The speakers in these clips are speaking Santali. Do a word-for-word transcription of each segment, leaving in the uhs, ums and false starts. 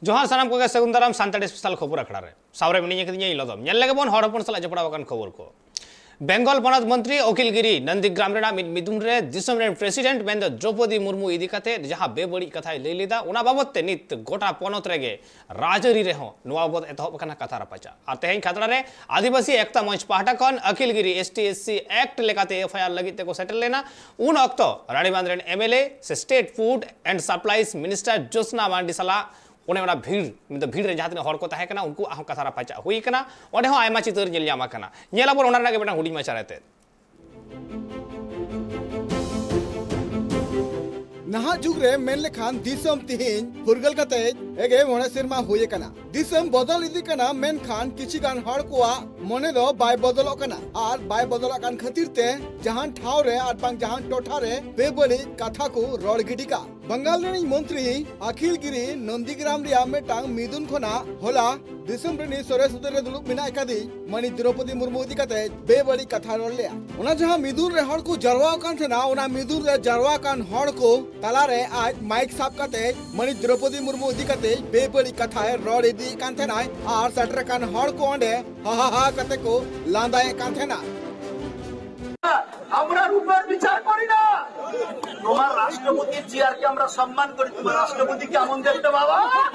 ᱡᱚᱦᱟᱨ ᱥᱟᱱᱟᱢ ᱠᱚᱜᱮ, ᱥᱟᱹᱜᱩᱱ ᱫᱟᱨᱟᱢ ᱥᱟᱱᱛᱟᱲᱤ ᱥᱯᱮᱥᱟᱞ ᱠᱷᱚᱵᱚᱨ ᱟᱠᱷᱲᱟ ᱨᱮ᱾ ᱥᱟᱶᱨᱮ ᱢᱤᱱᱟᱹᱧ ᱟᱠᱟᱫᱤᱧᱟ ᱤᱧ ᱞᱚᱫᱚᱢ᱾ ᱧᱮᱞ ᱞᱮᱜᱮ ᱵᱚᱱ ᱦᱚᱲ ᱦᱚᱯᱚᱱ ᱥᱟᱞᱟᱜ ᱡᱚᱯᱲᱟᱣ ᱟᱠᱟᱱ ᱠᱷᱚᱵᱚᱨ ᱠᱚ᱾ ᱵᱮᱝᱜᱚᱞ ᱯᱚᱱᱚᱛ ᱢᱚᱱᱛᱨᱤ ᱚᱠᱤᱞ ᱜᱤᱨᱤ ᱱᱚᱱᱫᱤᱜᱨᱟᱢ ᱨᱮᱱᱟᱜ ᱢᱤᱫ ᱢᱤᱫᱩᱱ ᱨᱮ ᱫᱤᱥᱚᱢ ᱨᱮᱱ ᱯᱨᱮᱥᱤᱰᱮᱱᱴ ᱢᱮᱱᱫᱚ ᱫᱨᱚᱯᱚᱫᱤ ᱢᱩᱨᱢᱩ ᱤᱫᱤ ᱠᱟᱛᱮ ᱡᱟᱦᱟᱸ ᱵᱮᱵᱟᱹᱲᱤᱡ ᱠᱟᱛᱷᱟᱭ ᱞᱟᱹᱭ ᱞᱮᱫᱟ, ᱚᱱᱟ ᱵᱟᱵᱚᱛ ᱛᱮ ᱱᱤᱛ ᱜᱚᱴᱟ ᱯᱚᱱᱚᱛ ᱨᱮᱜᱮ ᱨᱟᱡᱽᱟᱹᱨᱤ ᱨᱮᱦᱚᱸ ᱱᱚᱣᱟ ᱵᱟᱵᱚᱛ ᱮᱛᱚᱦᱚᱵ ᱟᱠᱟᱱᱟ ᱠᱟᱛᱷᱟ ᱨᱟᱯᱟᱪᱟᱜ᱾ ᱟᱨ ᱛᱮᱦᱮᱧ ᱠᱷᱟᱛᱲᱟ ᱨᱮ ᱟᱹᱫᱤᱵᱟᱹᱥᱤ ᱮᱠᱛᱟ ᱢᱚᱧᱪ ᱯᱟᱦᱴᱟ ᱠᱷᱚᱱ ᱟᱹᱠᱤᱞ ᱜᱤᱨᱤ S T S C act ᱞᱮᱠᱟᱛᱮ ᱮᱯᱷ ᱟᱭ ᱟᱨ ᱞᱟᱹᱜᱤᱫ ᱛᱮᱠᱚ ᱥᱮᱴᱮᱨ ᱞᱮᱱᱟ᱾ ᱩᱱ ᱚᱠᱛᱚ ᱨᱟᱱᱤᱵᱟᱸᱫᱷ ᱨᱮᱱ ᱮᱢ ᱮᱞ ᱮ ᱥᱮ state food and supplies minister Jyotsna Mandi ᱥᱟᱞᱟᱜ ᱚᱱᱮ ᱚᱱᱟ ᱵᱷᱤᱲ, ᱢᱮᱱᱫᱚ ᱵᱷᱤᱲ ᱨᱮ ᱡᱟᱦᱟᱸ ᱛᱤᱱᱟᱹᱜ ᱦᱚᱲ ᱠᱚ ᱛᱟᱦᱮᱸ ᱠᱟᱱᱟ, ᱩᱱᱠᱩᱣᱟᱜ ᱦᱚᱸ ᱠᱟᱛᱷᱟ ᱨᱟᱯᱟᱪᱟᱜ ᱦᱩᱭ ᱠᱟᱱᱟ᱾ ᱚᱸᱰᱮ ᱦᱚᱸ ᱟᱭᱢᱟ ᱪᱤᱛᱟᱹᱨ ᱧᱮᱞ ᱧᱟᱢ ᱟᱠᱟᱱᱟ᱾ ᱧᱮᱞ ᱟᱵᱚᱱ ᱚᱱᱟ ᱨᱮᱱᱟᱜ ᱜᱮ ᱢᱤᱫᱴᱟᱝ ᱦᱩᱰᱤᱧ ᱢᱟᱪᱷᱟ ᱨᱮ ᱛᱮᱫ᱾ ᱱᱟᱦᱟᱜ ᱡᱩᱜᱽ ᱨᱮ ᱢᱮᱱ ᱞᱮᱠᱷᱟᱱ ᱫᱤᱥᱚᱢ ᱛᱤᱦᱤᱧ ᱯᱷᱩᱨᱜᱟᱹᱞ ᱠᱟᱛᱮ ᱮᱜᱮ ᱢᱚᱬᱮ ᱥᱮᱨᱢᱟ ᱦᱩᱭ ᱟᱠᱟᱱᱟ᱾ ᱫᱤᱥᱚᱢ ᱵᱚᱫᱚᱞ ᱤᱫᱤ ᱠᱟᱱᱟ, ᱢᱮᱱᱠᱷᱟᱱ ᱠᱤᱪᱷᱤ ᱜᱟᱱ ᱦᱚᱲ ᱠᱚᱣᱟᱜ ᱢᱚᱱᱮ ᱫᱚ ᱵᱟᱭ ᱵᱚᱫᱚᱞᱚᱜ ᱠᱟᱱᱟ᱾ ᱟᱨ ᱵᱟᱭ ᱵᱚᱫᱚᱞᱚᱜ ᱠᱟᱱ ᱠᱷᱟᱹᱛᱤᱨ ᱛᱮ ᱡᱟᱦᱟᱱ ᱴᱷᱟᱶ ᱨᱮ ᱟᱨ ᱵᱟᱝ ᱡᱟᱦᱟᱱ ᱴᱚᱴᱷᱟ ᱨᱮ ᱵᱮᱵᱟᱹᱲᱤᱡ ᱠᱟᱛᱷᱟ ᱠᱚ ᱨᱚᱲ ᱜᱤᱰᱤ ᱠᱟᱜ᱾ ᱵᱟᱝᱜᱟᱞ ᱨᱤᱱᱤᱡ ᱢᱚᱱᱛᱨᱤ ᱟᱠᱷᱤᱞ ᱜᱤᱨᱤ ᱱᱚᱱᱫᱤᱜᱨᱟᱢ ᱨᱮᱭᱟᱜ ᱢᱤᱫᱴᱟᱝ ᱢᱤᱫᱩᱱ ᱠᱷᱚᱱᱟᱜ ᱦᱚᱞᱟ ᱫᱤᱥᱚᱢ ᱨᱤᱱᱤᱡ ᱥᱚᱨᱮᱥ ᱦᱩᱫᱟᱹ ᱨᱮ ᱫᱩᱲᱩᱵ ᱢᱮᱱᱟᱜ ᱟᱠᱟᱫᱤ ᱢᱟᱹᱱᱤᱡ ᱫᱨᱚᱯᱚᱫᱤ ᱢᱩᱨᱢᱩ ᱤᱫᱤ ᱠᱟᱛᱮ ᱵᱮᱵᱟᱹᱲᱤᱡ ᱠᱟᱛᱷᱟ ᱨᱚᱲ ᱞᱮᱜᱼᱟ᱾ ᱚᱱᱟ ᱡᱟᱦᱟᱸ ᱢᱤᱫᱩᱱ ᱨᱮ ᱦᱚᱲ ᱠᱚ ᱡᱟᱨᱣᱟ ᱟᱠᱟᱱ ᱛᱟᱦᱮᱱᱟ, ᱚᱱᱟ ᱢᱤᱫᱩᱱ ᱨᱮ ᱡᱟᱨᱣᱟ ᱟᱠᱟᱱ ᱦᱚᱲ ᱠᱚ ᱛᱟᱞᱟᱨᱮ ᱟᱡ ᱢᱟᱭᱤᱠ ᱥᱟᱵ ᱠᱟᱛᱮ ᱢᱟᱹᱱᱤᱡ ᱫᱨᱚᱯᱚᱫᱤ ᱢᱩᱨᱢᱩ ᱤᱫᱤ ᱠᱟᱛᱮ ᱵᱮᱵᱟᱹᱲᱤᱡ ᱠᱟᱛᱷᱟᱭ ᱨᱚᱲ ᱤᱫᱤᱭᱮᱫ ᱠᱟᱱ ᱛᱟᱦᱮᱱᱟᱭ᱾ ᱟᱨ ᱥᱮᱴᱮᱨ ᱟᱠᱟᱱ ᱦᱚᱲ ᱠᱚ ᱚᱸᱰᱮ ᱦᱟ ᱦᱟ ᱦᱟ ᱠᱟᱛᱮ ᱠᱚ ᱞᱟᱸᱫᱟᱭᱮᱫ ᱠᱟᱱ ᱛᱟᱦᱮᱱᱟ᱾ আমরা রূপের বিচার করি না। তোমার রাষ্ট্রপতির চেয়ারকে আমরা সম্মান করি, তোমার রাষ্ট্রপতি কেমন দেখতে বাবা? ᱦᱮᱸ᱾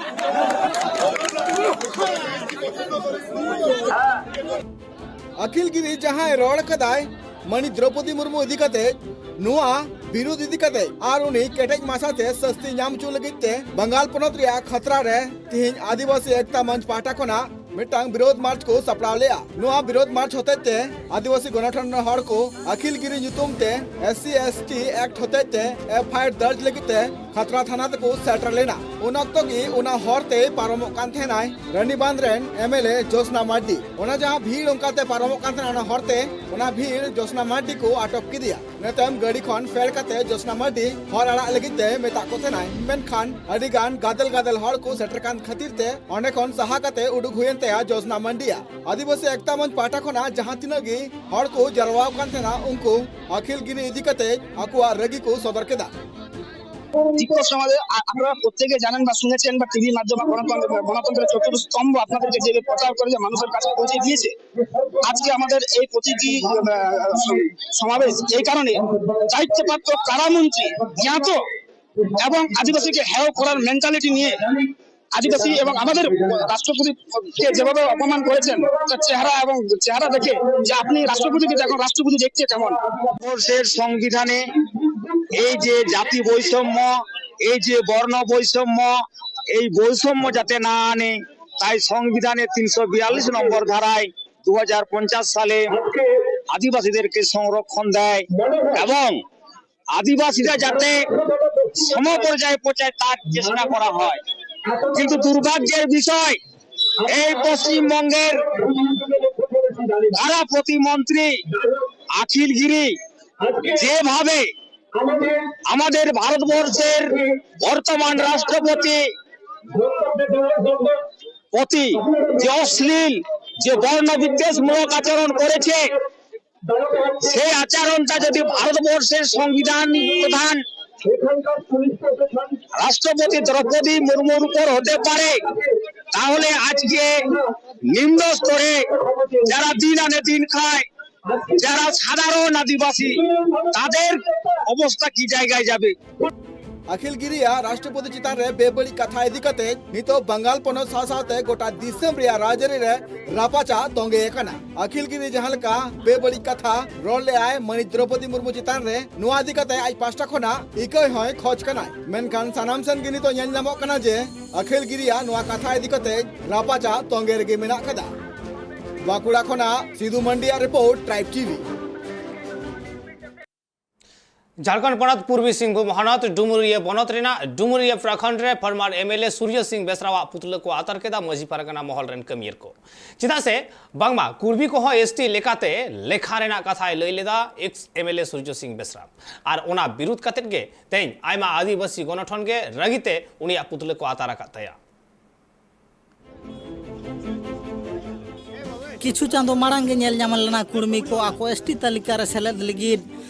ᱟᱹᱠᱤᱞ ᱜᱤᱨᱤ ᱡᱟᱦᱟᱸᱭ ᱨᱚᱲ ᱠᱟᱫᱟᱭ ᱢᱟᱹᱱᱤᱡ ᱫᱨᱚᱯᱚᱫᱤ ᱢᱩᱨᱢᱩ ᱤᱫᱤ ᱠᱟᱛᱮ, ᱱᱚᱣᱟ ᱵᱤᱨᱩᱫᱷ ᱤᱫᱤ ᱠᱟᱛᱮ ᱟᱨ ᱩᱱᱤ ᱠᱮᱴᱮᱡ ᱢᱟᱪᱷᱟᱛᱮ ᱥᱟᱹᱥᱛᱤ ᱧᱟᱢ ᱦᱚᱪᱚ ᱞᱟᱹᱜᱤᱫ ᱛᱮ ᱵᱟᱝᱜᱟᱞ ᱯᱚᱱᱚᱛ ᱨᱮᱭᱟᱜ ᱠᱷᱟᱛᱲᱟ ᱨᱮ ᱛᱤᱦᱤᱧ ᱟᱹᱫᱤᱵᱟᱹᱥᱤ ᱮᱠᱛᱟ ᱢᱚᱧᱪ ᱯᱟᱦᱴᱟ ᱠᱷᱚᱱᱟᱜ ᱢᱤᱫᱴᱟᱝ ᱵᱤᱨᱳᱫᱷ ᱢᱟᱨᱪ ᱠᱚ ᱥᱟᱯᱲᱟᱣ ᱞᱮᱜᱼᱟ᱾ ᱱᱚᱣᱟ ᱵᱤᱨᱳᱫᱷ ᱢᱟᱨᱪ ᱦᱚᱛᱮᱡ ᱛᱮ ᱟᱹᱫᱤᱵᱟᱹᱥᱤ ᱜᱚᱱᱚᱴᱷᱚᱱ ᱨᱮᱱ ᱦᱚᱲ ᱠᱚ ᱟᱹᱠᱷᱤᱞ ᱜᱤᱨᱤ ᱧᱩᱛᱩᱢ ᱛᱮ S C S T act ᱦᱚᱛᱮᱡ ᱛᱮ ᱮᱯᱷ ᱟᱭ ᱟᱨ ᱫᱟᱨᱡᱽ ᱞᱟᱹᱜᱤᱫ ᱛᱮ ᱠᱷᱟᱛᱲᱟ ᱛᱷᱟᱱᱟ ᱛᱮᱠᱚ ᱥᱮᱴᱮᱨ ᱞᱮᱱᱟ᱾ ᱩᱱ ᱚᱠᱛᱚ ᱜᱮ ᱚᱱᱟ ᱦᱚᱨ ᱛᱮ ᱯᱟᱨᱚᱢᱚᱜ ᱠᱟᱱ ᱛᱟᱦᱮᱱᱟᱭ ᱨᱟᱱᱤᱵᱟᱸᱫᱷ ᱨᱮᱱ ᱮᱢ ᱮᱞ ᱮ ᱡᱳᱥᱱᱟ ᱢᱟᱨᱰᱤ᱾ ᱚᱱᱟ ᱡᱟᱦᱟᱸ ᱵᱷᱤᱲ ᱚᱱᱠᱟᱛᱮ ᱯᱟᱨᱚᱢᱚᱜ ᱠᱟᱱ ᱛᱟᱦᱮᱱᱟ, ᱚᱱᱟ ᱦᱚᱨ ᱛᱮ ᱚᱱᱟ ᱵᱷᱤᱲ ᱡᱳᱥᱱᱟ ᱢᱟᱨᱰᱤ ᱠᱚ ᱟᱴᱚᱠ ᱠᱮᱫᱮᱭᱟ᱾ ᱤᱱᱟᱹ ᱛᱟᱭᱚᱢ ᱜᱟᱹᱰᱤ ᱠᱷᱚᱱ ᱯᱷᱮᱰ ᱠᱟᱛᱮ ᱡᱳᱥᱱᱟ ᱢᱟᱨᱰᱤ ᱦᱚᱨ ᱟᱲᱟᱜ ᱞᱟᱹᱜᱤᱫ ᱛᱮ ᱢᱮᱛᱟᱜ ᱠᱚ ᱛᱟᱦᱮᱱᱟᱭ, ᱢᱮᱱᱠᱷᱟᱱ ᱟᱹᱰᱤ ᱜᱟᱱ ᱜᱟᱫᱮᱞ ᱜᱟᱫᱮᱞ ᱦᱚᱲ ᱠᱚ ᱥᱮᱴᱮᱨ ᱠᱟᱱ ᱠᱷᱟᱹᱛᱤᱨ ᱛᱮ ᱚᱸᱰᱮ ᱠᱷᱚᱱ ᱥᱟᱦᱟ ᱠᱟᱛᱮ ᱩᱰᱩᱠ ᱦᱩᱭᱮᱱ ᱛᱟᱭᱟ ᱡᱳᱥᱱᱟ ᱢᱟᱨᱰᱤᱭᱟᱜ᱾ ᱟᱹᱫᱤᱵᱟᱹᱥᱤ ᱮᱠᱛᱟ ᱢᱚᱧᱪ ᱯᱟᱦᱴᱟ ᱠᱷᱚᱱᱟᱜ ᱡᱟᱦᱟᱸ ᱛᱤᱱᱟᱹᱜ ᱜᱮ ᱦᱚᱲ ᱠᱚ ᱡᱟᱨᱣᱟ ᱟᱠᱟᱱ ᱛᱟᱦᱮᱱᱟ, ᱩᱱᱠᱩ ᱟᱹᱠᱷᱤᱞ ᱜᱤᱨᱤ ᱤᱫᱤ ᱠᱟᱛᱮ ᱟᱠᱚᱣᱟᱜ ᱨᱟᱹᱜᱤ ᱠᱚ ᱥᱚᱫᱚᱨ ᱠᱮᱫᱟ᱾ তিক্ত সমাজে আ-, আপনারা প্রত্যেকে জানেন বা শুনেছেন বা টিভির মাধ্যমে গণতন্ত্র, গণতন্ত্রের চতুর্থ স্তম্ভ আপনাদেরকে যে প্রচার করে যে মানুষের কাছে পৌঁছে দিয়েছে, আজকে আমাদের এই প্রতীকী, আহ, সমাবেশ এই কারণে দায়িত্বপ্রাপ্ত কারামন্ত্রী জ্ঞাত এবং আদিবাসীকে হেয় করার মেন্টালিটি নিয়ে আদিবাসী এবং আমাদের রাষ্ট্রপতিকে যেভাবে অপমান করেছেন, তার চেহারা এবং চেহারা দেখে যে আপনি রাষ্ট্রপতিকে এখন রাষ্ট্রপতি দেখতে কেমন? ভারতবর্ষের সংবিধানে এই যে জাতি বৈষম্য, এই যে বর্ণ বৈষম্য, এই বৈষম্য যাতে না আনে, তাই সংবিধানের তিনশো বিয়াল্লিশ নম্বর ধারায় দু হাজার পঞ্চাশ সালে আদিবাসীদেরকে সংরক্ষণ দেয় এবং আদিবাসীরা যাতে সমপর্যায়ে পৌঁছায় তার চেষ্টা করা হয়। কিন্তু দুর্ভাগ্যের বিষয়, এই পশ্চিমবঙ্গের কারা প্রতিমন্ত্রী আখিল গিরি যেভাবে আমাদের ভারতবর্ষের বর্তমান রাষ্ট্রপতি প্রতি যে অশ্লীল, যে বর্ণ বিদ্বেষমূলক আচরণ করেছে, সেই আচরণটা যদি ভারতবর্ষের সংবিধান প্রধান রাষ্ট্রপতি দ্রৌপদী মুর্মুর উপর হতে পারে, তাহলে আজকে নিম্ন স্তরে যারা দিন আনে দিন খায়, যারা সাধারণ আদিবাসী, তাদের অবস্থা কি জায়গায় যাবে? ᱟᱹᱠᱷᱤᱞ ᱜᱤᱨᱤᱭᱟᱜ ᱨᱟᱥᱴᱨᱚᱯᱚᱛᱤ ᱪᱮᱛᱟᱱ ᱨᱮ ᱵᱮᱵᱟᱹᱲᱤᱡ ᱠᱟᱛᱷᱟ ᱤᱫᱤ ᱠᱟᱛᱮ ᱱᱤᱛᱚᱜ ᱵᱟᱝᱜᱟᱞ ᱯᱚᱱᱚᱛ ᱥᱟᱶ ᱥᱟᱶᱛᱮ ᱜᱚᱴᱟ ᱫᱤᱥᱚᱢ ᱨᱮᱭᱟᱜ ᱨᱟᱡᱽᱟᱹᱨᱤ ᱨᱮ ᱨᱟᱯᱟᱪᱟᱜ ᱛᱚᱸᱜᱮ ᱟᱠᱟᱱᱟ᱾ ᱟᱹᱠᱷᱤᱞ ᱜᱤᱨᱤ ᱡᱟᱦᱟᱸ ᱞᱮᱠᱟ ᱵᱮᱵᱟᱹᱲᱤᱡ ᱠᱟᱛᱷᱟ ᱨᱚᱲ ᱞᱮᱫᱟᱭ ᱢᱟᱹᱱᱤᱡ ᱫᱨᱚᱣᱯᱚᱫᱤ ᱢᱩᱨᱢᱩ ᱪᱮᱛᱟᱱ ᱨᱮ, ᱱᱚᱣᱟ ᱤᱫᱤ ᱠᱟᱛᱮ ᱟᱡ ᱯᱟᱦᱴᱟ ᱠᱷᱚᱱᱟᱜ ᱤᱠᱟᱹᱭ ᱦᱚᱸᱭ ᱠᱷᱚᱡᱽ ᱠᱟᱱᱟᱭ᱾ ᱢᱮᱱᱠᱷᱟᱱ ᱥᱟᱱᱟᱢ ᱥᱮᱱ ᱜᱮ ᱱᱤᱛᱚᱜ ᱧᱮᱞ ᱧᱟᱢᱚᱜ ᱠᱟᱱᱟ ᱡᱮ ᱟᱹᱠᱷᱤᱞ ᱜᱤᱨᱤᱭᱟᱜ ᱱᱚᱣᱟ ᱠᱟᱛᱷᱟ ᱤᱫᱤ ᱠᱟᱛᱮ ᱨᱟᱯᱟᱪᱟᱜ ᱛᱚᱸᱜᱮ ᱨᱮᱜᱮ ᱢᱮᱱᱟᱜ ᱠᱟᱫᱟ᱾ ᱵᱟᱸᱠᱩᱲᱟ ᱠᱷᱚᱱᱟᱜ ᱥᱤᱫᱩ ᱢᱟᱱᱰᱤᱭᱟᱜ ᱨᱤᱯᱳᱨᱴ, ᱴᱨᱟᱭᱤᱵᱽ ᱴᱤᱵᱷᱤ᱾ ᱡᱷᱟᱲᱠᱷᱚᱸᱰ ᱯᱚᱱᱚᱛ ᱯᱩᱨᱵᱤ ᱥᱤᱝᱵᱷᱩᱢ ᱦᱚᱱᱚᱛ ᱰᱩᱢᱩᱨᱤᱭᱟᱹ ᱵᱚᱱᱚᱛ ᱨᱮᱱᱟᱜ ᱰᱩᱢᱩᱨᱤᱭᱟᱹ ᱯᱨᱚᱠᱷᱚᱸᱰ ᱨᱮ former M L A ᱥᱩᱨᱡᱚ ᱥᱤᱝ ᱵᱮᱥᱨᱟᱣᱟᱜ ᱯᱩᱛᱞᱟᱹ ᱠᱚ ᱟᱛᱟᱨ ᱠᱮᱫᱟ ᱢᱟᱹᱡᱷᱤ ᱯᱟᱨᱜᱟᱱᱟ ᱢᱚᱦᱚᱞ ᱨᱮᱱ ᱠᱟᱹᱢᱤᱭᱟᱹ ᱠᱚ᱾ ᱪᱮᱫᱟᱜ ᱥᱮ ᱵᱟᱝᱢᱟ ᱠᱩᱲᱵᱤ ᱠᱚᱦᱚᱸ S T ᱞᱮᱠᱟᱛᱮ ᱞᱮᱠᱷᱟ ᱨᱮᱱᱟᱜ ᱠᱟᱛᱷᱟᱭ ᱞᱟᱹᱭ ᱞᱮᱫᱟ ex M L A ᱥᱩᱨᱡᱚ ᱥᱤᱝ ᱵᱮᱥᱨᱟ᱾ ᱟᱨ ᱚᱱᱟ ᱵᱤᱨᱩᱫᱷ ᱠᱟᱛᱮᱫ ᱜᱮ ᱛᱮᱦᱮᱧ ᱟᱭᱢᱟ ᱟᱹᱫᱤᱵᱟᱹᱥᱤ ᱜᱚᱱᱚᱴᱷᱚᱱ ᱜᱮ ᱨᱟᱹᱜᱤ ᱛᱮ ᱩᱱᱤᱭᱟᱜ ᱯᱩᱛᱞᱟᱹ ᱠᱚ ᱟᱛᱟᱨ ᱟᱠᱟᱫ ᱛᱟᱭᱟ᱾ ᱠᱤᱪᱷᱩ ᱪᱟᱸᱫᱚ ᱢᱟᱲᱟᱝ ᱜᱮ ᱧᱮᱞ ᱧᱟᱢ ᱞᱮᱱᱟ ᱠᱩᱲᱢᱤ ᱠᱚ ᱟᱠᱚ ᱮᱥ ᱴᱤ ᱛᱟᱹᱞᱤᱠᱟ ᱨᱮ ᱥᱮᱞᱮᱫ ᱞᱟᱹᱜᱤᱫ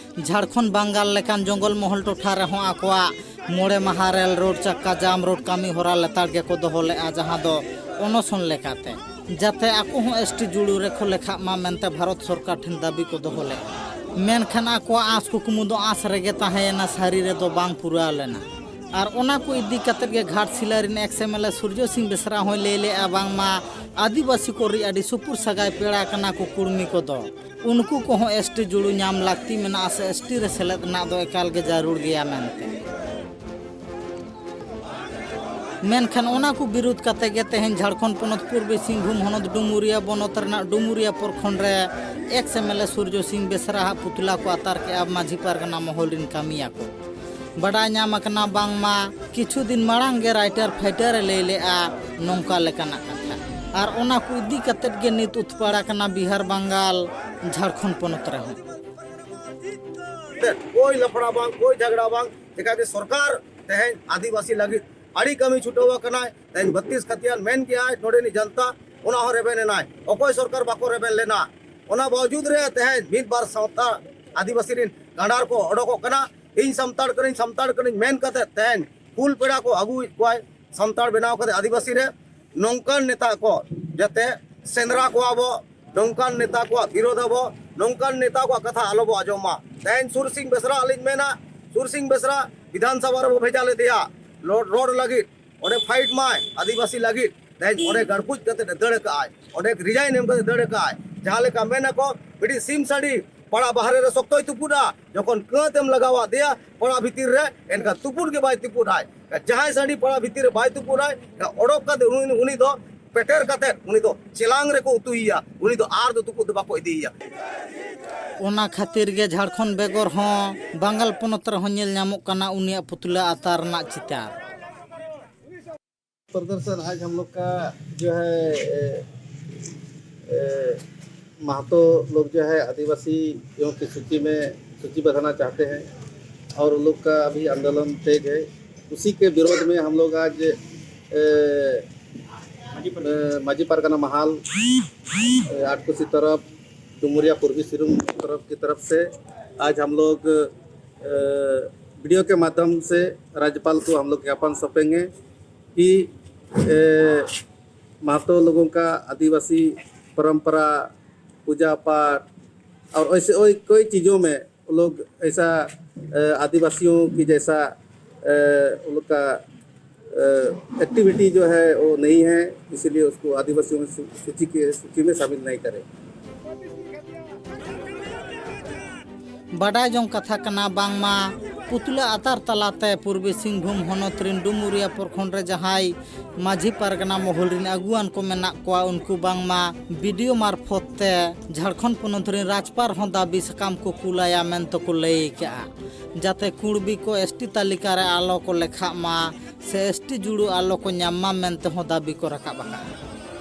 ᱡᱷᱟᱲᱠᱷᱚᱸᱰ ᱵᱟᱝᱜᱟᱞ ᱞᱮᱠᱟᱱ ᱡᱚᱝᱜᱚᱞ ᱢᱚᱦᱚᱞ ᱴᱚᱴᱷᱟ ᱨᱮᱦᱚᱸ ᱟᱠᱚᱣᱟᱜ ᱢᱚᱬᱮ ᱢᱟᱦᱟ ᱨᱮᱞ ᱨᱳᱰ ᱪᱟᱠᱟ ᱡᱟᱢ ᱨᱳᱰ ᱠᱟᱹᱢᱤ ᱦᱚᱨᱟ ᱞᱮᱛᱟᱲ ᱜᱮᱠᱚ ᱫᱚᱦᱚ ᱞᱮᱫᱼᱟ, ᱡᱟᱦᱟᱸ ᱫᱚ ᱚᱱᱚᱥᱚᱱ ᱞᱮᱠᱟᱛᱮ, ᱡᱟᱛᱮ ᱟᱠᱚ ᱦᱚᱸ ᱮᱥ ᱴᱤ ᱡᱩᱲᱩ ᱨᱮᱠᱚ ᱞᱮᱠᱷᱟᱜ ᱢᱟ ᱢᱮᱱᱛᱮ ᱵᱷᱟᱨᱚᱛ ᱥᱚᱨᱠᱟᱨ ᱴᱷᱮᱱ ᱫᱟᱹᱵᱤ ᱠᱚ ᱫᱚᱦᱚ ᱞᱮᱫᱼᱟ᱾ ᱢᱮᱱᱠᱷᱟᱱ ᱟᱠᱚᱣᱟᱜ ᱟᱸᱥ ᱠᱩᱠᱢᱩ ᱫᱚ ᱟᱸᱥ ᱨᱮᱜᱮ ᱛᱟᱦᱮᱸᱭᱮᱱᱟ, ᱥᱟᱹᱨᱤ ᱨᱮᱫᱚ ᱵᱟᱝ ᱯᱩᱨᱟᱹᱣ ᱞᱮᱱᱟ᱾ ᱟᱨ ᱚᱱᱟ ᱠᱚ ᱤᱫᱤ ᱠᱟᱛᱮᱫ ᱜᱮ ᱜᱷᱟᱴᱥᱤᱞᱟ ᱨᱮᱱ ᱮᱠᱥ ᱮᱢ ᱮᱞ ᱮ ᱥᱩᱨᱡᱚ ᱥᱤᱝ ᱵᱮᱥᱨᱟ ᱦᱚᱸᱭ ᱞᱟᱹᱭ ᱞᱮᱫᱼᱟ ᱵᱟᱝᱢᱟ ᱟᱹᱫᱤᱵᱟᱹᱥᱤ ᱠᱚ ᱨᱮ ᱟᱹᱰᱤ ᱥᱩᱯᱩᱨ ᱥᱟᱹᱜᱟᱭ ᱯᱮᱲᱟ ᱠᱟᱱᱟ ᱠᱚ ᱠᱩᱲᱢᱤ ᱠᱚᱫᱚ, ᱩᱱᱠᱩ ᱠᱚᱦᱚᱸ ᱮᱥ ᱴᱤ ᱡᱩᱲᱩ ᱧᱟᱢ ᱞᱟᱹᱠᱛᱤ ᱢᱮᱱᱟᱜᱼᱟ ᱥᱮ ᱮᱥ ᱴᱤ ᱨᱮ ᱥᱮᱞᱮᱫ ᱨᱮᱱᱟᱜ ᱫᱚ ᱮᱠᱟᱞ ᱜᱮ ᱡᱟᱹᱨᱩᱲ ᱜᱮᱭᱟ ᱢᱮᱱᱛᱮ᱾ ᱢᱮᱱᱠᱷᱟᱱ ᱚᱱᱟ ᱠᱚ ᱵᱤᱨᱩᱫᱷ ᱠᱟᱛᱮ ᱜᱮ ᱛᱮᱦᱮᱧ ᱡᱷᱟᱲᱠᱷᱚᱸᱰ ᱯᱚᱱᱚᱛ ᱯᱩᱨᱵᱤ ᱥᱤᱝᱵᱷᱩᱢ ᱦᱚᱱᱚᱛ ᱰᱩᱢᱩᱨᱤᱭᱟ ᱵᱚᱱᱚᱛ ᱨᱮᱱᱟᱜ ᱰᱩᱢᱩᱨᱤᱭᱟ ᱯᱨᱚᱠᱷᱚᱸᱰ ᱨᱮ ᱮᱠᱥ ᱮᱢ ᱮᱞ ᱮ ᱥᱩᱨᱡᱚ ᱥᱤᱝ ᱵᱮᱥᱨᱟ ᱦᱟᱜ ᱯᱩᱛᱞᱟ ᱠᱚ ᱟᱛᱟᱨ ᱠᱮᱫᱼᱟ ᱢᱟᱹᱡᱷᱤ ᱯᱟᱨᱜᱟᱱᱟ ᱢᱚᱦᱚᱞ ᱨᱤᱱ ᱠᱟᱹᱢᱤᱭᱟᱹ ᱠᱚ᱾ ᱵᱟᱰᱟᱭ ᱧᱟᱢ ᱟᱠᱟᱱᱟ ᱵᱟᱝᱢᱟ ᱠᱤᱪᱷᱩ ᱫᱤᱱ ᱢᱟᱲᱟᱝ ᱜᱮ ᱨᱟᱭᱴᱟᱨ ᱯᱷᱟᱭᱴᱟᱨ ᱮ ᱞᱟᱹᱭ ᱞᱮᱫᱼᱟ ᱱᱚᱝᱠᱟ ᱞᱮᱠᱟᱱᱟᱜ ᱠᱟᱛᱷᱟ᱾ ᱟᱨ ᱚᱱᱟ ᱠᱚ ᱤᱫᱤ ᱠᱟᱛᱮᱫ ᱜᱮ ᱱᱤᱛ ᱩᱛᱯᱟᱲ ᱟᱠᱟᱱᱟ ᱵᱤᱦᱟᱨ, ᱵᱟᱝᱜᱟᱞ, ᱡᱷᱟᱲᱠᱷᱚᱸᱰ ᱯᱚᱱᱚᱛ ᱨᱮᱦᱚᱸ᱾ ᱠᱳᱭ ᱞᱟᱯᱲᱟ ᱵᱟᱝ, ᱠᱳᱭ ᱡᱷᱟᱜᱽᱲᱟ ᱵᱟᱝ, ᱪᱮᱠᱟᱜᱮ ᱥᱚᱨᱠᱟᱨ ᱛᱮᱦᱮᱧ ᱟᱹᱫᱤᱵᱟᱹᱥᱤ ᱞᱟᱹᱜᱤᱫ ᱟᱹᱰᱤ ᱠᱟᱹᱢᱤ ᱪᱷᱩᱴᱟᱹᱣ ᱟᱠᱟᱱᱟᱭ᱾ ᱛᱮᱦᱮᱧ ᱵᱟᱛᱤᱥ ᱠᱷᱟᱹᱛᱤᱭᱟᱱ ᱢᱮᱱ ᱠᱮᱜᱼᱟᱭ ᱱᱚᱰᱮᱱᱤᱡ ᱡᱚᱱᱛᱟ, ᱚᱱᱟ ᱦᱚᱸ ᱨᱮᱵᱮᱱ ᱮᱱᱟᱭ᱾ ᱚᱠᱚᱭ ᱥᱚᱨᱠᱟᱨ ᱵᱟᱠᱚ ᱨᱮᱵᱮᱱ ᱞᱮᱱᱟ᱾ ᱚᱱᱟ ᱵᱟᱣᱡᱩᱫ ᱨᱮ ᱛᱮᱦᱮᱧ ᱢᱤᱫ ᱵᱟᱨ ᱥᱟᱶᱛᱟ ᱟᱹᱫᱤᱵᱟᱹᱥᱤ ᱨᱤᱱ ᱜᱟᱸᱰᱟᱨ ᱠᱚ ᱚᱰᱚᱠᱚᱜ ᱠᱟᱱᱟ᱾ ᱤᱧ ᱥᱟᱱᱛᱟᱲ ᱠᱟᱹᱱᱟᱹᱧ, ᱥᱟᱱᱛᱟᱲ ᱠᱟᱹᱱᱟᱹᱧ ᱢᱮᱱ ᱠᱟᱛᱮ ᱛᱮᱦᱮᱧ ᱠᱩᱞ ᱯᱮᱲᱟ ᱠᱚ ᱟᱹᱜᱩᱭᱮᱫ ᱠᱚᱣᱟᱭ ᱥᱟᱱᱛᱟᱲ ᱵᱮᱱᱟᱣ ᱠᱟᱛᱮ ᱟᱹᱫᱤᱵᱟᱹᱥᱤ ᱨᱮ᱾ ᱱᱚᱝᱠᱟᱱ ᱱᱮᱛᱟ ᱠᱚ ᱡᱟᱛᱮ ᱥᱮᱸᱫᱽᱨᱟ ᱠᱚᱣᱟ ᱵᱚ, ᱱᱚᱝᱠᱟᱱ ᱱᱮᱛᱟ ᱠᱚᱣᱟᱜ ᱵᱤᱨᱳᱫᱷ ᱟᱵᱚ, ᱱᱚᱝᱠᱟᱱ ᱱᱮᱛᱟ ᱠᱚᱣᱟᱜ ᱠᱟᱛᱷᱟ ᱟᱞᱚ ᱵᱚ ᱟᱸᱡᱚᱢ ᱢᱟ᱾ ᱛᱮᱦᱮᱧ ᱥᱩᱨ ᱥᱤᱝ ᱵᱮᱥᱨᱟ ᱟᱹᱞᱤᱧ ᱢᱮᱱᱟ, ᱥᱩᱨ ᱥᱤᱝ ᱵᱮᱥᱨᱟ ᱵᱤᱫᱷᱟᱱ ᱥᱚᱵᱷᱟ ᱨᱮᱵᱚ ᱵᱷᱮᱡᱟ ᱞᱮᱫᱮᱭᱟ ᱨᱚᱲ, ᱨᱚᱲ ᱞᱟᱹᱜᱤᱫ, ᱚᱸᱰᱮ ᱯᱷᱟᱭᱤᱴ ᱢᱟᱭ ᱟᱹᱫᱤᱵᱟᱹᱥᱤ ᱞᱟᱹᱜᱤᱫ᱾ ᱛᱮᱦᱮᱧ ᱚᱸᱰᱮ ᱜᱟᱲᱠᱩᱡ ᱠᱟᱛᱮ ᱮ ᱫᱟᱹᱲ ᱠᱟᱜᱼᱟᱭ, ᱚᱸᱰᱮ ᱨᱤᱡᱟᱭᱤᱱ ᱮᱢ ᱠᱟᱛᱮ ᱫᱟᱹᱲ ᱠᱟᱜᱼᱟᱭ᱾ ᱡᱟᱦᱟᱸ ᱞᱮᱠᱟ ᱢᱮᱱ ᱟᱠᱚ, ᱢᱤᱫᱴᱤᱡ ᱥᱤᱢ ᱥᱟᱺᱰᱤ ᱯᱟᱲᱟ ᱵᱟᱦᱨᱮ ᱨᱮ ᱥᱚᱠᱛᱚᱭ ᱛᱩᱯᱩᱫᱟ, ᱡᱚᱠᱷᱚᱱ ᱠᱟᱹᱛ ᱮᱢ ᱞᱟᱜᱟᱣ ᱟᱫᱮᱭᱟ ᱯᱟᱲᱟ ᱵᱷᱤᱛᱤᱨ ᱨᱮ, ᱮᱱᱠᱷᱟᱱ ᱛᱩᱯᱩᱫ ᱜᱮ ᱵᱟᱭ ᱛᱩᱯᱩᱫᱟᱭ᱾ ᱡᱟᱦᱟᱸᱭ ᱥᱟᱺᱰᱤ ᱯᱟᱲᱟ ᱵᱷᱤᱛᱤᱨ ᱨᱮ ᱵᱟᱭ ᱛᱩᱯᱩᱫᱟᱭ, ᱚᱰᱚᱠ ᱠᱟᱛᱮ ᱩᱱᱤ, ᱩᱱᱤ ᱫᱚ ᱯᱮᱴᱮᱨ ᱠᱟᱛᱮ ᱩᱱᱤ ᱫᱚ ᱪᱮᱞᱟᱝ ᱨᱮᱠᱚ ᱩᱛᱩᱭᱮᱭᱟ, ᱩᱱᱤ ᱫᱚ ᱟᱨ ᱫᱚ ᱛᱩᱯᱩᱫ ᱫᱚ ᱵᱟᱠᱚ ᱤᱫᱤᱭᱮᱭᱟ᱾ ᱚᱱᱟ ᱠᱷᱟᱹᱛᱤᱨ ᱜᱮ ᱡᱷᱟᱲᱠᱷᱚᱸᱰ ᱵᱮᱜᱚᱨ ᱦᱚᱸ ᱵᱟᱝᱜᱟᱞ ᱯᱚᱱᱚᱛ ᱨᱮᱦᱚᱸ ᱧᱮᱞ ᱧᱟᱢᱚᱜ ᱠᱟᱱᱟ ᱩᱱᱤᱭᱟᱜ ᱯᱩᱛᱞᱟᱹ ᱟᱛᱟᱨ ᱨᱮᱱᱟᱜ ᱪᱤᱛᱟᱨ᱾ प्रदर्शन आज हम लोग का जो है, ए, ए, महतो लोग जो है आदिवासियों की सूची में सूची बढ़ाना चाहते हैं और उन लोग का अभी आंदोलन तेज है। उसी के विरोध में हम लोग आज, ए, अ, माझी परगना महाल, अ, आठ कोसी तरफ, डुमरिया पूर्वी सिंहभूम तरफ की तरफ से आज हम लोग, अ, वीडियो के माध्यम से राज्यपाल को हम लोग ज्ञापन सौंपेंगे कि, अ, महतो लोगों का आदिवासी परंपरा, पूजा पाठ और ऐसे और कई चीज़ों में वो लोग ऐसा, अ, आदिवासियों की जैसा, अ, उन लोग का, अ, एक्टिविटी जो है वो नहीं है, इसीलिए उसको आदिवासियों में सू-, सूची के, सूची में शामिल नहीं करें। ᱵᱟᱰᱟᱭ ᱡᱚᱝ ᱠᱟᱛᱷᱟ ᱠᱟᱱᱟ ᱵᱟᱝᱢᱟ ᱯᱩᱛᱞᱟᱹ ᱟᱛᱟᱨ ᱛᱟᱞᱟᱛᱮ ᱯᱩᱨᱵᱤ ᱥᱤᱝᱵᱷᱩᱢ ᱦᱚᱱᱚᱛ ᱨᱤᱱ ᱰᱩᱢᱩᱨᱤᱭᱟ ᱯᱨᱚᱠᱷᱚᱸᱰ ᱨᱮ ᱡᱟᱦᱟᱸᱭ ᱢᱟᱹᱡᱷᱤ ᱯᱟᱨᱜᱟᱱᱟ ᱢᱚᱦᱚᱞ ᱨᱤᱱ ᱟᱹᱜᱩᱣᱟᱹᱱ ᱠᱚ ᱢᱮᱱᱟᱜ ᱠᱚᱣᱟ, ᱩᱱᱠᱩ ᱵᱟᱝᱢᱟ ᱵᱤᱰᱤᱳ ᱢᱟᱨᱯᱷᱚᱛ ᱛᱮ ᱡᱷᱟᱲᱠᱷᱚᱸᱰ ᱯᱚᱱᱚᱛ ᱨᱤᱱ ᱨᱟᱡᱽᱯᱟᱨ ᱦᱚᱸ ᱫᱟᱹᱵᱤ ᱥᱟᱠᱟᱢ ᱠᱚ ᱠᱩᱞᱟᱭᱟ ᱢᱮᱱᱛᱮ ᱠᱚ ᱞᱟᱹᱭ ᱟᱠᱟᱜᱼᱟ, ᱡᱟᱛᱮ ᱠᱩᱬᱵᱤ ᱠᱚ ᱮᱥᱴᱤ ᱛᱟᱹᱞᱤᱠᱟ ᱨᱮ ᱟᱞᱚ ᱠᱚ ᱞᱮᱠᱷᱟᱜ ᱢᱟ ᱥᱮ ᱮᱥᱴᱤ ᱡᱩᱲᱩ ᱟᱞᱚ ᱠᱚ ᱧᱟᱢ ᱢᱟ ᱢᱮᱱᱛᱮ ᱦᱚᱸ ᱫᱟᱹᱵᱤ ᱠᱚ ᱨᱟᱠᱟᱵ ᱟᱠᱟᱫᱼᱟ᱾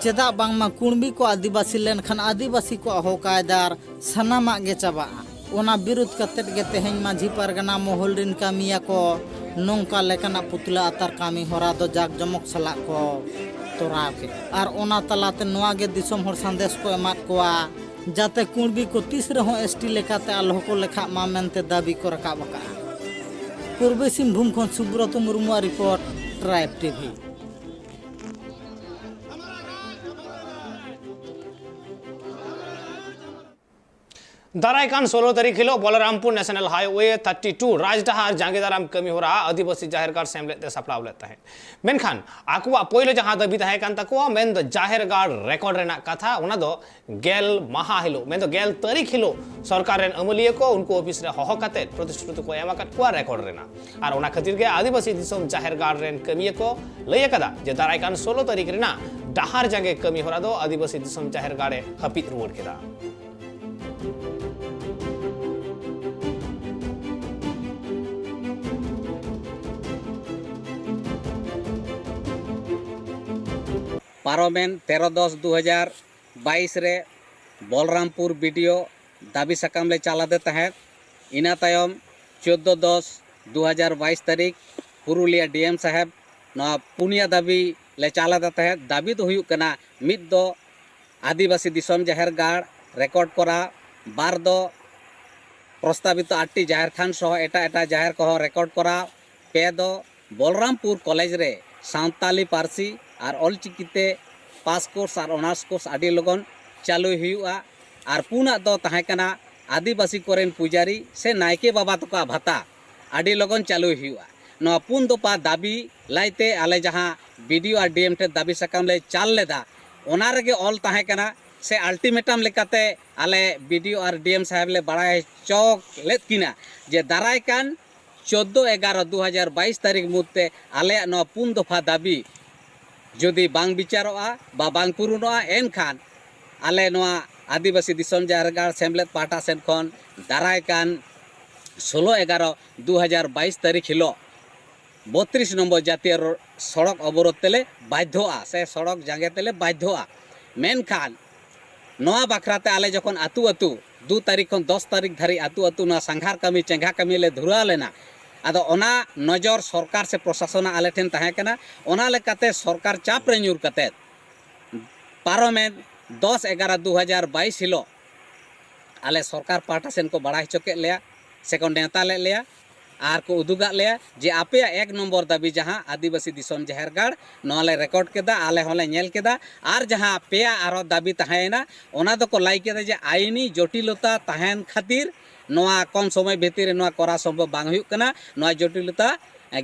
ᱪᱮᱫᱟᱜ ᱵᱟᱝᱢᱟ ᱠᱩᱬᱵᱤ ᱠᱚ ᱟᱹᱫᱤᱵᱟᱹᱥᱤ ᱞᱮᱱᱠᱷᱟᱱ ᱟᱹᱫᱤᱵᱟᱹᱥᱤ ᱠᱚᱣᱟᱜ ᱦᱚᱠ ᱟᱭᱫᱟᱨ ᱥᱟᱱᱟᱢᱟᱜ ᱜᱮ ᱪᱟᱵᱟᱜᱼᱟ᱾ ᱚᱱᱟ ᱵᱤᱨᱩᱫᱷ ᱠᱟᱛᱮᱫ ᱜᱮ ᱛᱮᱦᱮᱧ ᱢᱟᱹᱡᱷᱤ ᱯᱟᱨᱜᱟᱱᱟ ᱢᱚᱦᱚᱞ ᱨᱤᱱ ᱠᱟᱹᱢᱤᱭᱟᱹ ᱠᱚ ᱱᱚᱝᱠᱟ ᱞᱮᱠᱟᱱᱟᱜ ᱯᱩᱛᱞᱟᱹ ᱟᱛᱟᱨ ᱠᱟᱹᱢᱤ ᱦᱚᱨᱟ ᱫᱚ ᱡᱟᱠ ᱡᱚᱢᱚᱠ ᱥᱟᱞᱟᱜ ᱠᱚ ᱛᱚᱨᱟᱣ ᱠᱮᱫᱼᱟ᱾ ᱟᱨ ᱚᱱᱟ ᱛᱟᱞᱟᱛᱮ ᱱᱚᱣᱟ ᱜᱮ ᱫᱤᱥᱚᱢ ᱦᱚᱲ ᱥᱟᱸᱫᱮᱥ ᱠᱚ ᱮᱢᱟᱫ ᱠᱚᱣᱟ, ᱡᱟᱛᱮ ᱠᱩᱬᱵᱤ ᱠᱚ ᱛᱤᱥ ᱨᱮᱦᱚᱸ ᱮᱥᱴᱤ ᱞᱮᱠᱟᱛᱮ ᱟᱞᱚ ᱠᱚ ᱞᱮᱠᱷᱟᱜ ᱢᱟ ᱢᱮᱱᱛᱮ ᱫᱟᱹᱵᱤ ᱠᱚ ᱨᱟᱠᱟᱵ ᱟᱠᱟᱫᱼᱟ᱾ ᱯᱩᱨᱵᱤ ᱥᱤᱝᱵᱷᱩᱢ ᱠᱷᱚᱱ ᱥᱩᱵᱨᱚᱛ ᱢᱩᱨᱢᱩᱣᱟᱜ ᱨᱤᱯᱳᱨᱴ, ᱴᱨᱟᱭᱤᱵᱽ ᱴᱤᱵᱷᱤ᱾ ᱫᱟᱨᱟᱭ ᱠᱟᱱ ᱥᱳᱞᱳ ᱛᱟᱹᱨᱤᱠᱷ ᱦᱤᱞᱳᱜ Balarampur national highway thirty two ᱨᱟᱡᱽᱰᱟᱦᱟᱨ ᱡᱟᱸᱜᱮ ᱫᱟᱨᱟᱢ ᱠᱟᱹᱢᱤ ᱦᱚᱨᱟ ᱟᱹᱫᱤᱵᱟᱹᱥᱤ ᱡᱟᱦᱮᱨ ᱜᱟᱲ ᱥᱮᱢᱞᱮᱫ ᱛᱮ ᱥᱟᱯᱲᱟᱣ ᱞᱮᱫ ᱛᱟᱦᱮᱸᱫ᱾ ᱢᱮᱱᱠᱷᱟᱱ ᱟᱠᱚᱣᱟᱜ ᱯᱳᱭᱞᱳ ᱡᱟᱦᱟᱸ ᱫᱟᱹᱵᱤ ᱛᱟᱦᱮᱸ ᱠᱟᱱ ᱛᱟᱠᱚᱣᱟ, ᱢᱮᱱᱫᱚ ᱡᱟᱦᱮᱨ ᱜᱟᱲ ᱨᱮᱠᱚᱨᱰ ᱨᱮᱱᱟᱜ ᱠᱟᱛᱷᱟ, ᱚᱱᱟ ᱫᱚ ᱜᱮᱞ ᱢᱟᱦᱟ ᱦᱤᱞᱳᱜ, ᱢᱮᱱᱫᱚ ᱜᱮᱞ ᱛᱟᱹᱨᱤᱠᱷ ᱦᱤᱞᱳᱜ ᱥᱚᱨᱠᱟᱨ ᱨᱮᱱ ᱟᱹᱢᱟᱹᱞᱤᱭᱟᱹ ᱠᱚ ᱩᱱᱠᱩ ᱚᱯᱷᱤᱥ ᱨᱮ ᱦᱚᱦᱚ ᱠᱟᱛᱮ ᱯᱨᱚᱛᱤᱥᱨᱩᱛᱤ ᱠᱚ ᱮᱢ ᱟᱠᱟᱫ ᱠᱚᱣᱟ ᱨᱮᱠᱚᱨᱰ ᱨᱮᱱᱟᱜ᱾ ᱟᱨ ᱚᱱᱟ ᱠᱷᱟᱹᱛᱤᱨ ᱜᱮ ᱟᱹᱫᱤᱵᱟᱹᱥᱤ ᱫᱤᱥᱚᱢ ᱡᱟᱦᱮᱨ ᱜᱟᱲ ᱨᱮᱱ ᱠᱟᱹᱢᱤᱭᱟᱹ ᱠᱚ ᱞᱟᱹᱭ ᱟᱠᱟᱫᱟ ᱡᱮ ᱫᱟᱨᱟᱭ ᱠᱟᱱ ᱥᱳᱞᱳ ᱛᱟᱹᱨᱤᱠᱷ ᱨᱮᱱᱟᱜ ᱰᱟᱦᱟᱨ ᱡᱟᱸᱜᱮ ᱠᱟᱹᱢᱤ ᱦᱚᱨᱟ ᱫᱚ ᱟᱹᱫᱤᱵᱟᱹᱥᱤ ᱫᱤᱥᱚᱢ ᱡᱟᱦᱮᱨ ᱜᱟᱲ ᱮ ᱦᱟᱹᱯᱤᱫ ᱨᱩᱣᱟᱹᱲ ᱠᱮᱫᱟ᱾ ᱯᱟᱨᱚᱢᱮᱱ ᱛᱮᱨᱚ ᱫᱚᱥ ᱫᱩ ᱦᱟᱡᱟᱨ ᱵᱟᱭᱤᱥ ᱨᱮ ᱵᱚᱞᱨᱟᱢᱯᱩᱨ ᱵᱤᱰᱤᱳ ᱫᱟᱹᱵᱤ ᱥᱟᱠᱟᱢ ᱞᱮ ᱪᱟᱞ ᱟᱫᱮ ᱛᱟᱦᱮᱸᱫ᱾ ᱤᱱᱟᱹ ᱛᱟᱭᱚᱢ ᱪᱳᱫᱽᱫᱳ ᱫᱚᱥ ᱫᱩ ᱦᱟᱡᱟᱨ ᱵᱟᱭᱤᱥ ᱛᱟᱹᱨᱤᱠᱷ ᱯᱩᱨᱩᱞᱤᱭᱟᱹ ᱰᱤ ᱮᱢ ᱥᱟᱦᱮᱵᱽ ᱱᱚᱣᱟ ᱯᱩᱱᱭᱟ ᱫᱟᱹᱵᱤ ᱞᱮ ᱪᱟᱞ ᱮᱫᱟ ᱛᱟᱦᱮᱸᱫ᱾ ᱫᱟᱹᱵᱤ ᱫᱚ ᱦᱩᱭᱩᱜ ᱠᱟᱱᱟ, ᱢᱤᱫ ᱫᱚ ᱟᱹᱫᱤᱵᱟᱹᱥᱤ ᱫᱤᱥᱚᱢ ᱡᱟᱦᱮᱨ ᱜᱟᱲ ᱨᱮᱠᱚᱨᱰ ᱠᱚᱨᱟᱣ, ᱵᱟᱨ ᱫᱚ ᱯᱨᱚᱥᱛᱟᱵᱤᱛᱚ ᱟᱴᱴᱤ ᱡᱟᱦᱮᱨ ᱛᱷᱟᱱ ᱥᱚᱦᱚ ᱮᱴᱟᱜ ᱮᱴᱟᱜ ᱡᱟᱦᱮᱨ ᱠᱚᱦᱚᱸ ᱨᱮᱠᱚᱨᱰ ᱠᱚᱨᱟᱣ, ᱯᱮ ᱫᱚ ᱵᱚᱞᱨᱟᱢᱯᱩᱨ ᱠᱚᱞᱮᱡᱽ ᱨᱮ ᱥᱟᱱᱛᱟᱞᱤ ᱯᱟᱹᱨᱥᱤ ᱟᱨ ᱚᱞᱪᱤᱠᱤ ᱛᱮ ᱯᱟᱥ ᱠᱳᱨᱥ ᱟᱨ ᱚᱱᱟᱨᱥ ᱠᱳᱨᱥ ᱟᱹᱰᱤ ᱞᱚᱜᱚᱱ ᱪᱟᱹᱞᱩᱭ ᱦᱩᱭᱩᱜᱼᱟ᱾ ᱟᱨ ᱯᱩᱱᱟᱜ ᱫᱚ ᱛᱟᱦᱮᱸ ᱠᱟᱱᱟ ᱟᱹᱫᱤᱵᱟᱹᱥᱤ ᱠᱚᱨᱮᱱ ᱯᱩᱡᱟᱨᱤ ᱥᱮ ᱱᱟᱭᱠᱮ ᱵᱟᱵᱟ ᱛᱟᱠᱚᱣᱟᱜ ᱵᱷᱟᱛᱟ ᱟᱹᱰᱤ ᱞᱚᱜᱚᱱ ᱪᱟᱹᱞᱩᱭ ᱦᱩᱭᱩᱜᱼᱟ᱾ ᱱᱚᱣᱟ ᱯᱩᱱ ᱫᱚᱯᱷᱟ ᱫᱟᱹᱵᱤ ᱞᱟᱹᱭᱛᱮ ᱟᱞᱮ ᱡᱟᱦᱟᱸ ᱵᱤ ᱰᱤ ᱳ ᱟᱨ ᱰᱤ ᱮᱢ ᱴᱷᱮᱱ ᱫᱟᱹᱵᱤ ᱥᱟᱠᱟᱢ ᱞᱮ ᱪᱟᱞ ᱞᱮᱫᱟ, ᱚᱱᱟ ᱨᱮᱜᱮ ᱚᱞ ᱛᱟᱦᱮᱸ ᱠᱟᱱᱟ ᱥᱮ ᱟᱞᱴᱤᱢᱮᱴᱟᱢ ᱞᱮᱠᱟᱛᱮ ᱟᱞᱮ ᱵᱤ ᱰᱤ ᱳ ᱟᱨ ᱰᱤ ᱮᱢ ᱥᱟᱦᱮᱵᱽ ᱞᱮ ᱵᱟᱲᱟᱭ ᱦᱚᱪᱚ ᱞᱮᱫ ᱠᱤᱱᱟ ᱡᱮ ᱫᱟᱨᱟᱭ ᱠᱟᱱ ᱪᱳᱫᱽᱫᱳ ᱮᱜᱟᱨᱚ ᱫᱩ ᱦᱟᱡᱟᱨ ᱵᱟᱭᱤᱥ ᱛᱟᱹᱨᱤᱠᱷ ᱢᱩᱫᱽᱛᱮ ᱟᱞᱮᱭᱟᱜ ᱱᱚᱣᱟ ᱯᱩᱱ ᱫᱚᱯᱷᱟ ᱫᱟᱹᱵᱤ ᱡᱩᱫᱤ ᱵᱟᱝ ᱵᱤᱪᱟᱨᱚᱜᱼᱟ ᱵᱟ ᱵᱟᱝ ᱯᱩᱨᱩᱱᱚᱜᱼᱟ, ᱮᱱᱠᱷᱟᱱ ᱟᱞᱮ ᱱᱚᱣᱟ ᱟᱹᱫᱤᱵᱟᱹᱥᱤ ᱫᱤᱥᱚᱢ ᱡᱟᱦᱮᱨ ᱜᱟᱲ ᱥᱮᱢᱞᱮᱫ ᱯᱟᱦᱴᱟ ᱥᱮᱫ ᱠᱷᱚᱱ ᱫᱟᱨᱟᱭ ᱠᱟᱱ ᱥᱳᱞᱳ ᱮᱜᱟᱨᱚ ᱫᱩ ᱦᱟᱡᱟᱨ ᱵᱟᱭᱤᱥ ᱛᱟᱹᱨᱤᱠᱷ ᱦᱤᱞᱳᱜ ᱵᱚᱛᱨᱤᱥ ᱱᱚᱢᱵᱚᱨ ᱡᱟᱹᱛᱤᱭᱟᱹ ᱨᱳ-, ᱥᱚᱲᱚᱠ ᱚᱵᱚᱨᱳᱫᱷ ᱛᱮᱞᱮ ᱵᱟᱫᱽᱫᱷᱚᱜᱼᱟ ᱥᱮ ᱥᱚᱲᱚᱠ ᱡᱟᱸᱜᱮ ᱛᱮᱞᱮ ᱵᱟᱫᱽᱫᱷᱚᱜᱼᱟ᱾ ᱢᱮᱱᱠᱷᱟᱱ ᱱᱚᱣᱟ ᱵᱟᱠᱷᱨᱟ ᱛᱮ ᱟᱞᱮ ᱡᱚᱠᱷᱚᱱ ᱟᱹᱛᱩ ᱟᱹᱛᱩ ᱫᱩ ᱛᱟᱹᱨᱤᱠᱷ ᱠᱷᱚᱱ ᱫᱚᱥ ᱛᱟᱹᱨᱤᱠᱷ ᱫᱷᱟᱹᱨᱤᱡ ᱟᱹᱛᱩ ᱟᱹᱛᱩ ᱱᱚᱣᱟ ᱥᱟᱸᱜᱷᱟᱨ ᱠᱟᱹᱢᱤ, ᱪᱮᱸᱜᱷᱟ ᱠᱟᱹᱢᱤ ᱞᱮ ᱫᱷᱩᱨᱟᱹᱣ ᱞᱮᱱᱟ, ᱟᱫᱚ ᱚᱱᱟ ᱱᱚᱡᱚᱨ ᱥᱚᱨᱠᱟᱨ ᱥᱮ ᱯᱨᱚᱥᱟᱥᱚᱱᱟᱜ ᱟᱞᱮ ᱴᱷᱮᱱ ᱛᱟᱦᱮᱸ ᱠᱟᱱᱟ᱾ ᱚᱱᱟ ᱞᱮᱠᱟᱛᱮ ᱥᱚᱨᱠᱟᱨ ᱪᱟᱯ ᱨᱮ ᱧᱩᱨ ᱠᱟᱛᱮᱫ ᱯᱟᱨᱚᱢᱮᱱ ᱫᱚᱥ ᱮᱜᱟᱨᱚ ᱫᱩ ᱦᱟᱡᱟᱨ ᱵᱟᱭᱤᱥ ᱦᱤᱞᱳᱜ ᱟᱞᱮ ᱥᱚᱨᱠᱟᱨ ᱯᱟᱦᱴᱟ ᱥᱮᱱ ᱠᱚ ᱵᱟᱲᱟᱭ ᱦᱚᱪᱚ ᱠᱮᱫ ᱞᱮᱭᱟ ᱥᱮᱠᱚ ᱱᱮᱣᱛᱟ ᱞᱮᱫ ᱞᱮᱭᱟ ᱟᱨ ᱠᱚ ᱩᱫᱩᱜᱟᱜ ᱞᱮᱭᱟ ᱡᱮ ᱟᱯᱮᱭᱟᱜ ᱮᱠ ᱱᱚᱢᱵᱚᱨ ᱫᱟᱹᱵᱤ ᱡᱟᱦᱟᱸ ᱟᱹᱫᱤᱵᱟᱹᱥᱤ ᱫᱤᱥᱚᱢ ᱡᱟᱦᱮᱨ ᱜᱟᱲ, ᱱᱚᱣᱟ ᱞᱮ ᱨᱮᱠᱚᱨᱰ ᱠᱮᱫᱟ, ᱟᱞᱮ ᱦᱚᱸᱞᱮ ᱧᱮᱞ ᱠᱮᱫᱟ᱾ ᱟᱨ ᱡᱟᱦᱟᱸ ᱯᱮᱭᱟ ᱟᱨᱦᱚᱸ ᱫᱟᱹᱵᱤ ᱛᱟᱦᱮᱸᱭᱮᱱᱟ, ᱚᱱᱟ ᱫᱚᱠᱚ ᱞᱟᱹᱭ ᱠᱮᱫᱟ ᱡᱮ ᱟᱭᱤᱱᱤ ᱡᱚᱴᱤᱞᱚᱛᱟ ᱛᱟᱦᱮᱱ ᱠᱷᱟᱹᱛᱤᱨ ᱱᱚᱣᱟ ᱠᱚᱢ ᱥᱚᱢᱚᱭ ᱵᱷᱤᱛᱤᱨ ᱨᱮ ᱱᱚᱣᱟ ᱠᱚᱨᱟᱣ ᱥᱚᱢᱵᱷᱚᱵ ᱵᱟᱝ ᱦᱩᱭᱩᱜ ᱠᱟᱱᱟ᱾ ᱱᱚᱣᱟ ᱡᱚᱴᱤᱞᱚᱛᱟ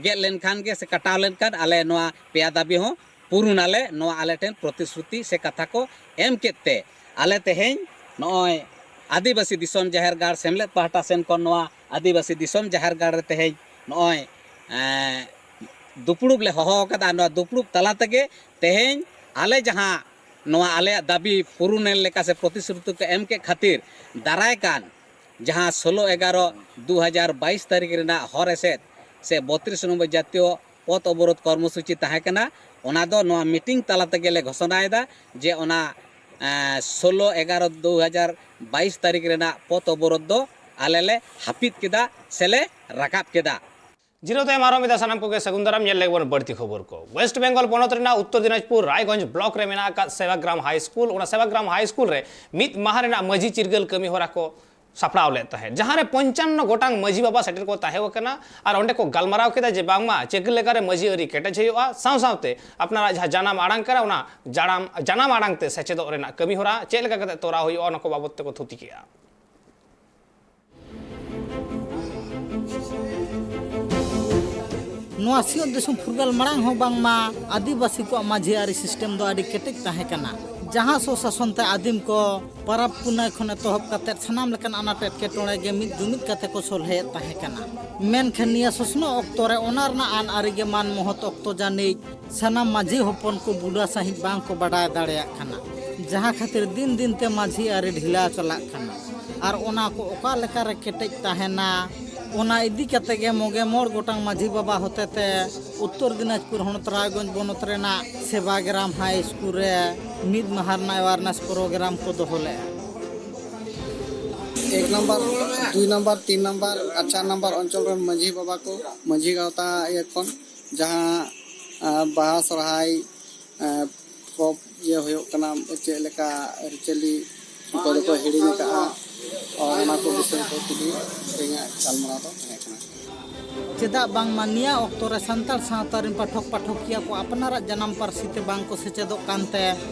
ᱜᱮᱫ ᱞᱮᱱᱠᱷᱟᱱ ᱜᱮ ᱥᱮ ᱠᱟᱴᱟᱣ ᱞᱮᱱᱠᱷᱟᱱ ᱟᱞᱮ ᱱᱚᱣᱟ ᱯᱮᱭᱟ ᱫᱟᱹᱵᱤ ᱦᱚᱸ ᱯᱩᱨᱩᱱᱟᱞᱮ, ᱱᱚᱣᱟ ᱟᱞᱮ ᱴᱷᱮᱱ ᱯᱨᱚᱛᱤᱥᱨᱩᱛᱤ ᱥᱮ ᱠᱟᱛᱷᱟ ᱠᱚ ᱮᱢ ᱠᱮᱫ ᱛᱮ ᱟᱞᱮ ᱛᱮᱦᱮᱧ ᱱᱚᱜᱼᱚᱭ ᱟᱹᱫᱤᱵᱟᱹᱥᱤ ᱫᱤᱥᱚᱢ ᱡᱟᱦᱮᱨ ᱜᱟᱲ ᱥᱮᱢᱞᱮᱫ ᱯᱟᱦᱴᱟ ᱥᱮᱱ ᱠᱷᱚᱱ ᱱᱚᱣᱟ ᱟᱹᱫᱤᱵᱟᱹᱥᱤ ᱫᱤᱥᱚᱢ ᱡᱟᱦᱮᱨ ᱜᱟᱲ ᱨᱮ ᱛᱮᱦᱮᱧ ᱱᱚᱜᱼᱚᱭ, ᱮᱸ, ᱫᱩᱯᱲᱩᱵ ᱞᱮ ᱦᱚᱦᱚ ᱟᱠᱟᱫᱟ᱾ ᱱᱚᱣᱟ ᱫᱩᱯᱲᱩᱵ ᱛᱟᱞᱟ ᱛᱮᱜᱮ ᱛᱮᱦᱮᱧ ᱟᱞᱮ ᱡᱟᱦᱟᱸ ᱱᱚᱣᱟ ᱟᱞᱮᱭᱟᱜ ᱫᱟᱹᱵᱤ ᱯᱩᱨᱩᱱᱮᱱ ᱞᱮᱠᱟ ᱥᱮ ᱯᱨᱚᱛᱤᱥᱨᱩᱛᱤ ᱠᱚ ᱮᱢ ᱠᱮᱫ ᱠᱷᱟᱹᱛᱤᱨ ᱫᱟᱨᱟᱭ ᱠᱟᱱ ᱡᱟᱦᱟᱸ ᱥᱳᱞᱳ ᱮᱜᱟᱨᱚ ᱫᱩ ᱦᱟᱡᱟᱨ ᱵᱟᱭᱤᱥ ᱛᱟᱹᱨᱤᱠᱷ ᱨᱮᱱᱟᱜ ᱦᱚᱨ ᱮᱥᱮᱫ ᱥᱮ ᱵᱚᱛᱨᱤᱥ ᱱᱚᱢᱵᱚᱨ ᱡᱟᱛᱤᱭᱚ ᱯᱚᱛᱷ ᱚᱵᱚᱨᱳᱫᱷ ᱠᱚᱨᱢᱚᱥᱩᱪᱤ ᱛᱟᱦᱮᱸ ᱠᱟᱱᱟ, ᱚᱱᱟ ᱫᱚ ᱱᱚᱣᱟ ᱢᱤᱴᱤᱝ ᱛᱟᱞᱟ ᱛᱮᱜᱮ ᱞᱮ ᱜᱷᱳᱥᱚᱱᱟᱭᱮᱫᱟ ᱡᱮ ᱚᱱᱟ, ᱮᱸ, ᱥᱳᱞᱳ ᱮᱜᱟᱨᱚ ᱫᱩ ᱦᱟᱡᱟᱨ ᱵᱟᱭᱤᱥ ᱛᱟᱹᱨᱤᱠᱷ ᱨᱮᱱᱟᱜ ᱯᱚᱛᱷ ᱚᱵᱚᱨᱳᱫᱷ ᱫᱚ ᱟᱞᱮ ᱞᱮ ᱦᱟᱹᱯᱤᱫ ᱠᱮᱫᱟ ᱥᱮᱞᱮ ᱨᱟᱠᱟᱵ ᱠᱮᱫᱟ᱾ ᱡᱤᱨᱟᱹᱣ ᱛᱟᱭᱚᱢ ᱟᱨᱦᱚᱸ ᱢᱤᱫ ᱫᱷᱟᱣ ᱥᱟᱱᱟᱢ ᱠᱚᱜᱮ ᱥᱟᱹᱜᱩᱱ ᱫᱟᱨᱟᱢ᱾ ᱧᱮᱞ ᱞᱮᱜᱮ ᱵᱚᱱ ᱵᱟᱹᱲᱛᱤ ᱠᱷᱚᱵᱚᱨ ᱠᱚ᱾ ᱳᱭᱮᱥᱴ ᱵᱮᱝᱜᱚᱞ ᱯᱚᱱᱚᱛ ᱨᱮᱱᱟᱜ ᱩᱛᱛᱚᱨ ᱫᱤᱱᱟᱡᱽᱯᱩᱨ ᱨᱟᱭᱜᱚᱸᱡᱽ ᱵᱞᱚᱠ ᱨᱮ ᱢᱮᱱᱟᱜ ᱟᱠᱟᱫ ᱥᱮᱵᱟᱜᱨᱟᱢ ᱦᱟᱭ ᱥᱠᱩᱞ, ᱚᱱᱟ ᱥᱮᱵᱟᱜᱨᱟᱢ ᱦᱟᱭ ᱥᱠᱩᱞ ᱨᱮ ᱢᱤᱫ ᱢᱟᱦᱟ ᱨᱮᱱᱟᱜ ᱢᱟᱹᱡᱷᱤ ᱪᱤᱨᱜᱟᱹᱞ ᱠᱟᱹᱢᱤ ᱦᱚᱨᱟ ᱠᱚ ᱥᱟᱯᱲᱟᱣ ᱞᱮᱫ ᱛᱟᱦᱮᱸᱫ, ᱡᱟᱦᱟᱸ ᱨᱮ ᱯᱚᱧᱪᱟᱱᱱᱚ ᱜᱚᱴᱟᱝ ᱢᱟᱹᱡᱷᱤ ᱵᱟᱵᱟ ᱥᱮᱴᱮᱨ ᱠᱚ ᱛᱟᱦᱮᱸ ᱠᱟᱱᱟ ᱟᱨ ᱚᱸᱰᱮ ᱠᱚ ᱜᱟᱞᱢᱟᱨᱟᱣ ᱠᱮᱫᱟ ᱡᱮ ᱵᱟᱝᱢᱟ ᱪᱮᱫ ᱞᱮᱠᱟᱨᱮ ᱢᱟᱹᱡᱷᱤ ᱟᱹᱨᱤ ᱠᱮᱴᱮᱡ ᱦᱩᱭᱩᱜᱼᱟ, ᱥᱟᱶ ᱥᱟᱶᱛᱮ ᱟᱯᱱᱟᱨᱟᱜ ᱡᱟᱦᱟᱸ ᱡᱟᱱᱟᱢ ᱟᱲᱟᱝ ᱠᱟᱱᱟ, ᱚᱱᱟ ᱡᱟᱲᱟᱢ-, ᱡᱟᱱᱟᱢ ᱟᱲᱟᱝ ᱛᱮ ᱥᱮᱪᱮᱫᱚᱜ ᱨᱮᱱᱟᱜ ᱠᱟᱹᱢᱤ ᱦᱚᱨᱟ ᱪᱮᱫ ᱞᱮᱠᱟ ᱠᱟᱛᱮ ᱛᱚᱨᱟᱣ ᱦᱩᱭᱩᱜᱼᱟ, ᱚᱱᱟ ᱠᱚ ᱵᱟᱵᱚᱫ ᱛᱮᱠᱚ ᱛᱷᱩᱛᱤ ᱠᱮᱫᱼᱟ᱾ ᱱᱚᱣᱟ ᱥᱤᱧᱚᱛ ᱫᱤᱥᱚᱢ ᱯᱷᱩᱨᱜᱟᱹᱞ ᱢᱟᱲᱟᱝ ᱦᱚᱸ ᱵᱟᱝᱢᱟ ᱟᱹᱫᱤᱵᱟᱹᱥᱤ ᱠᱚᱣᱟᱜ ᱢᱟᱹᱡᱷᱤ ᱟᱹᱨᱤ ᱥᱤᱥᱴᱮᱢ ᱫᱚ ᱟᱹᱰᱤ ᱠᱮᱴᱮᱡ ᱛᱟᱦᱮᱸ ᱠᱟᱱᱟ, ᱡᱟᱦᱟᱸ ᱥᱚ ᱥᱟᱥᱚᱱ ᱛᱮ ᱟᱹᱫᱤᱢ ᱠᱚ ᱯᱟᱨᱟᱵᱽ ᱯᱩᱱᱟᱹᱭ ᱠᱷᱚᱱ ᱮᱛᱚᱦᱚᱵ ᱠᱟᱛᱮ ᱥᱟᱱᱟᱢ ᱞᱮᱠᱟᱱ ᱟᱱᱟᱴ ᱮᱴᱠᱮᱴᱚᱬᱮ ᱜᱮ ᱢᱤᱫ ᱡᱩᱢᱤᱫ ᱠᱟᱛᱮ ᱠᱚ ᱥᱚᱞᱦᱮᱭᱮᱫ ᱛᱟᱦᱮᱸ ᱠᱟᱱᱟ᱾ ᱢᱮᱱᱠᱷᱟᱱ ᱱᱤᱭᱟᱹ ᱥᱚᱥᱱᱚᱜ ᱚᱠᱛᱚ ᱨᱮ ᱚᱱᱟ ᱨᱮᱱᱟᱜ ᱟᱹᱱ ᱟᱹᱨᱤ ᱜᱮ ᱢᱟᱱ ᱢᱚᱦᱚᱛ ᱚᱠᱛᱚ ᱡᱟᱹᱱᱤᱡ ᱥᱟᱱᱟᱢ ᱢᱟᱹᱡᱷᱤ ᱦᱚᱯᱚᱱ ᱠᱚ ᱵᱩᱰᱟ ᱥᱟᱺᱦᱤᱡ ᱵᱟᱝ ᱠᱚ ᱵᱟᱰᱟᱭ ᱫᱟᱲᱮᱭᱟᱜ ᱠᱟᱱᱟ, ᱡᱟᱦᱟᱸ ᱠᱷᱟᱹᱛᱤᱨ ᱫᱤᱱ ᱫᱤᱱ ᱛᱮ ᱢᱟᱹᱡᱷᱤ ᱟᱹᱨᱤ ᱰᱷᱤᱞᱟᱹᱣ ᱪᱟᱞᱟᱜ ᱠᱟᱱᱟ᱾ ᱟᱨ ᱚᱱᱟ ᱠᱚ ᱚᱠᱟ ᱞᱮᱠᱟ ᱨᱮ ᱠᱮᱴᱮᱡ ᱛᱟᱦᱮᱱᱟ, ᱚᱱᱟ ᱤᱫᱤ ᱠᱟᱛᱮ ᱜᱮ ᱢᱚᱜᱮ ᱢᱚᱬ ᱜᱚᱴᱟᱝ ᱢᱟᱹᱡᱷᱤ ᱵᱟᱵᱟ ᱦᱚᱛᱮᱛᱮ ᱩᱛᱛᱚᱨ ᱫᱤᱱᱟᱡᱽᱯᱩᱨ ᱦᱚᱱᱚᱛ ᱨᱟᱭᱜᱚᱸᱡᱽ ᱵᱚᱱᱚᱛ ᱨᱮᱱᱟᱜ ᱥᱮᱵᱟ ᱜᱨᱟᱢ ᱦᱟᱭ ᱥᱠᱩᱞ ᱨᱮ ᱢᱤᱫ ᱢᱟᱦᱟ ᱨᱮᱱᱟᱜ ᱮᱣᱟᱨᱱᱮᱥ ᱯᱨᱳᱜᱨᱟᱢ ᱠᱚ ᱫᱚᱦᱚ ᱞᱮᱫᱼᱟ᱾ ᱮᱠ ᱱᱟᱢᱵᱟᱨ, ᱫᱩᱭ ᱱᱟᱢᱵᱟᱨ, ᱛᱤᱱ ᱱᱟᱢᱵᱟᱨ ᱟᱨ ᱪᱟᱨ ᱱᱟᱢᱵᱟᱨ ᱚᱧᱪᱚᱞ ᱨᱮᱱ ᱢᱟᱹᱡᱷᱤ ᱵᱟᱵᱟ ᱠᱚ ᱢᱟᱹᱡᱷᱤ ᱜᱟᱶᱛᱟ ᱤᱭᱟᱹ ᱠᱷᱚᱱ ᱡᱟᱦᱟᱸ, ᱟᱸ, ᱵᱟᱦᱟ ᱥᱚᱨᱦᱟᱭ, ᱟᱸ, ᱯᱚᱨᱚᱵᱽ ᱤᱭᱟᱹ ᱦᱩᱭᱩᱜ ᱠᱟᱱᱟ, ᱪᱮᱫ ᱞᱮᱠᱟ ᱟᱹᱨᱤᱪᱟᱹᱞᱤ ᱚᱠᱚᱭ ᱫᱚᱠᱚ ᱦᱤᱲᱤᱧ ᱟᱠᱟᱫᱼᱟ, ᱚᱱᱟ ᱠᱚ ᱵᱤᱥᱚᱭ ᱠᱚ ᱛᱮᱜᱮ ᱛᱮᱦᱮᱧᱟᱜ ᱜᱟᱞᱢᱟᱨᱟᱣ ᱫᱚ ᱛᱟᱦᱮᱸ ᱠᱟᱱᱟ᱾ ᱪᱮᱫᱟᱜ ᱵᱟᱝᱢᱟ ᱱᱤᱭᱟᱹ ᱚᱠᱛᱚ ᱨᱮ ᱥᱟᱱᱛᱟᱲ ᱥᱟᱶᱛᱟ ᱨᱮᱱ ᱯᱟᱴᱷᱚᱠ ᱯᱟᱴᱷᱚᱠᱤᱭᱟᱹ ᱠᱚ ᱟᱯᱱᱟᱨᱟᱜ ᱡᱟᱱᱟᱢ ᱯᱟᱹᱨᱥᱤ ᱛᱮ ᱵᱟᱝ ᱠᱚ ᱥᱮᱪᱮᱫᱚᱜ ᱠᱟᱱᱛᱮ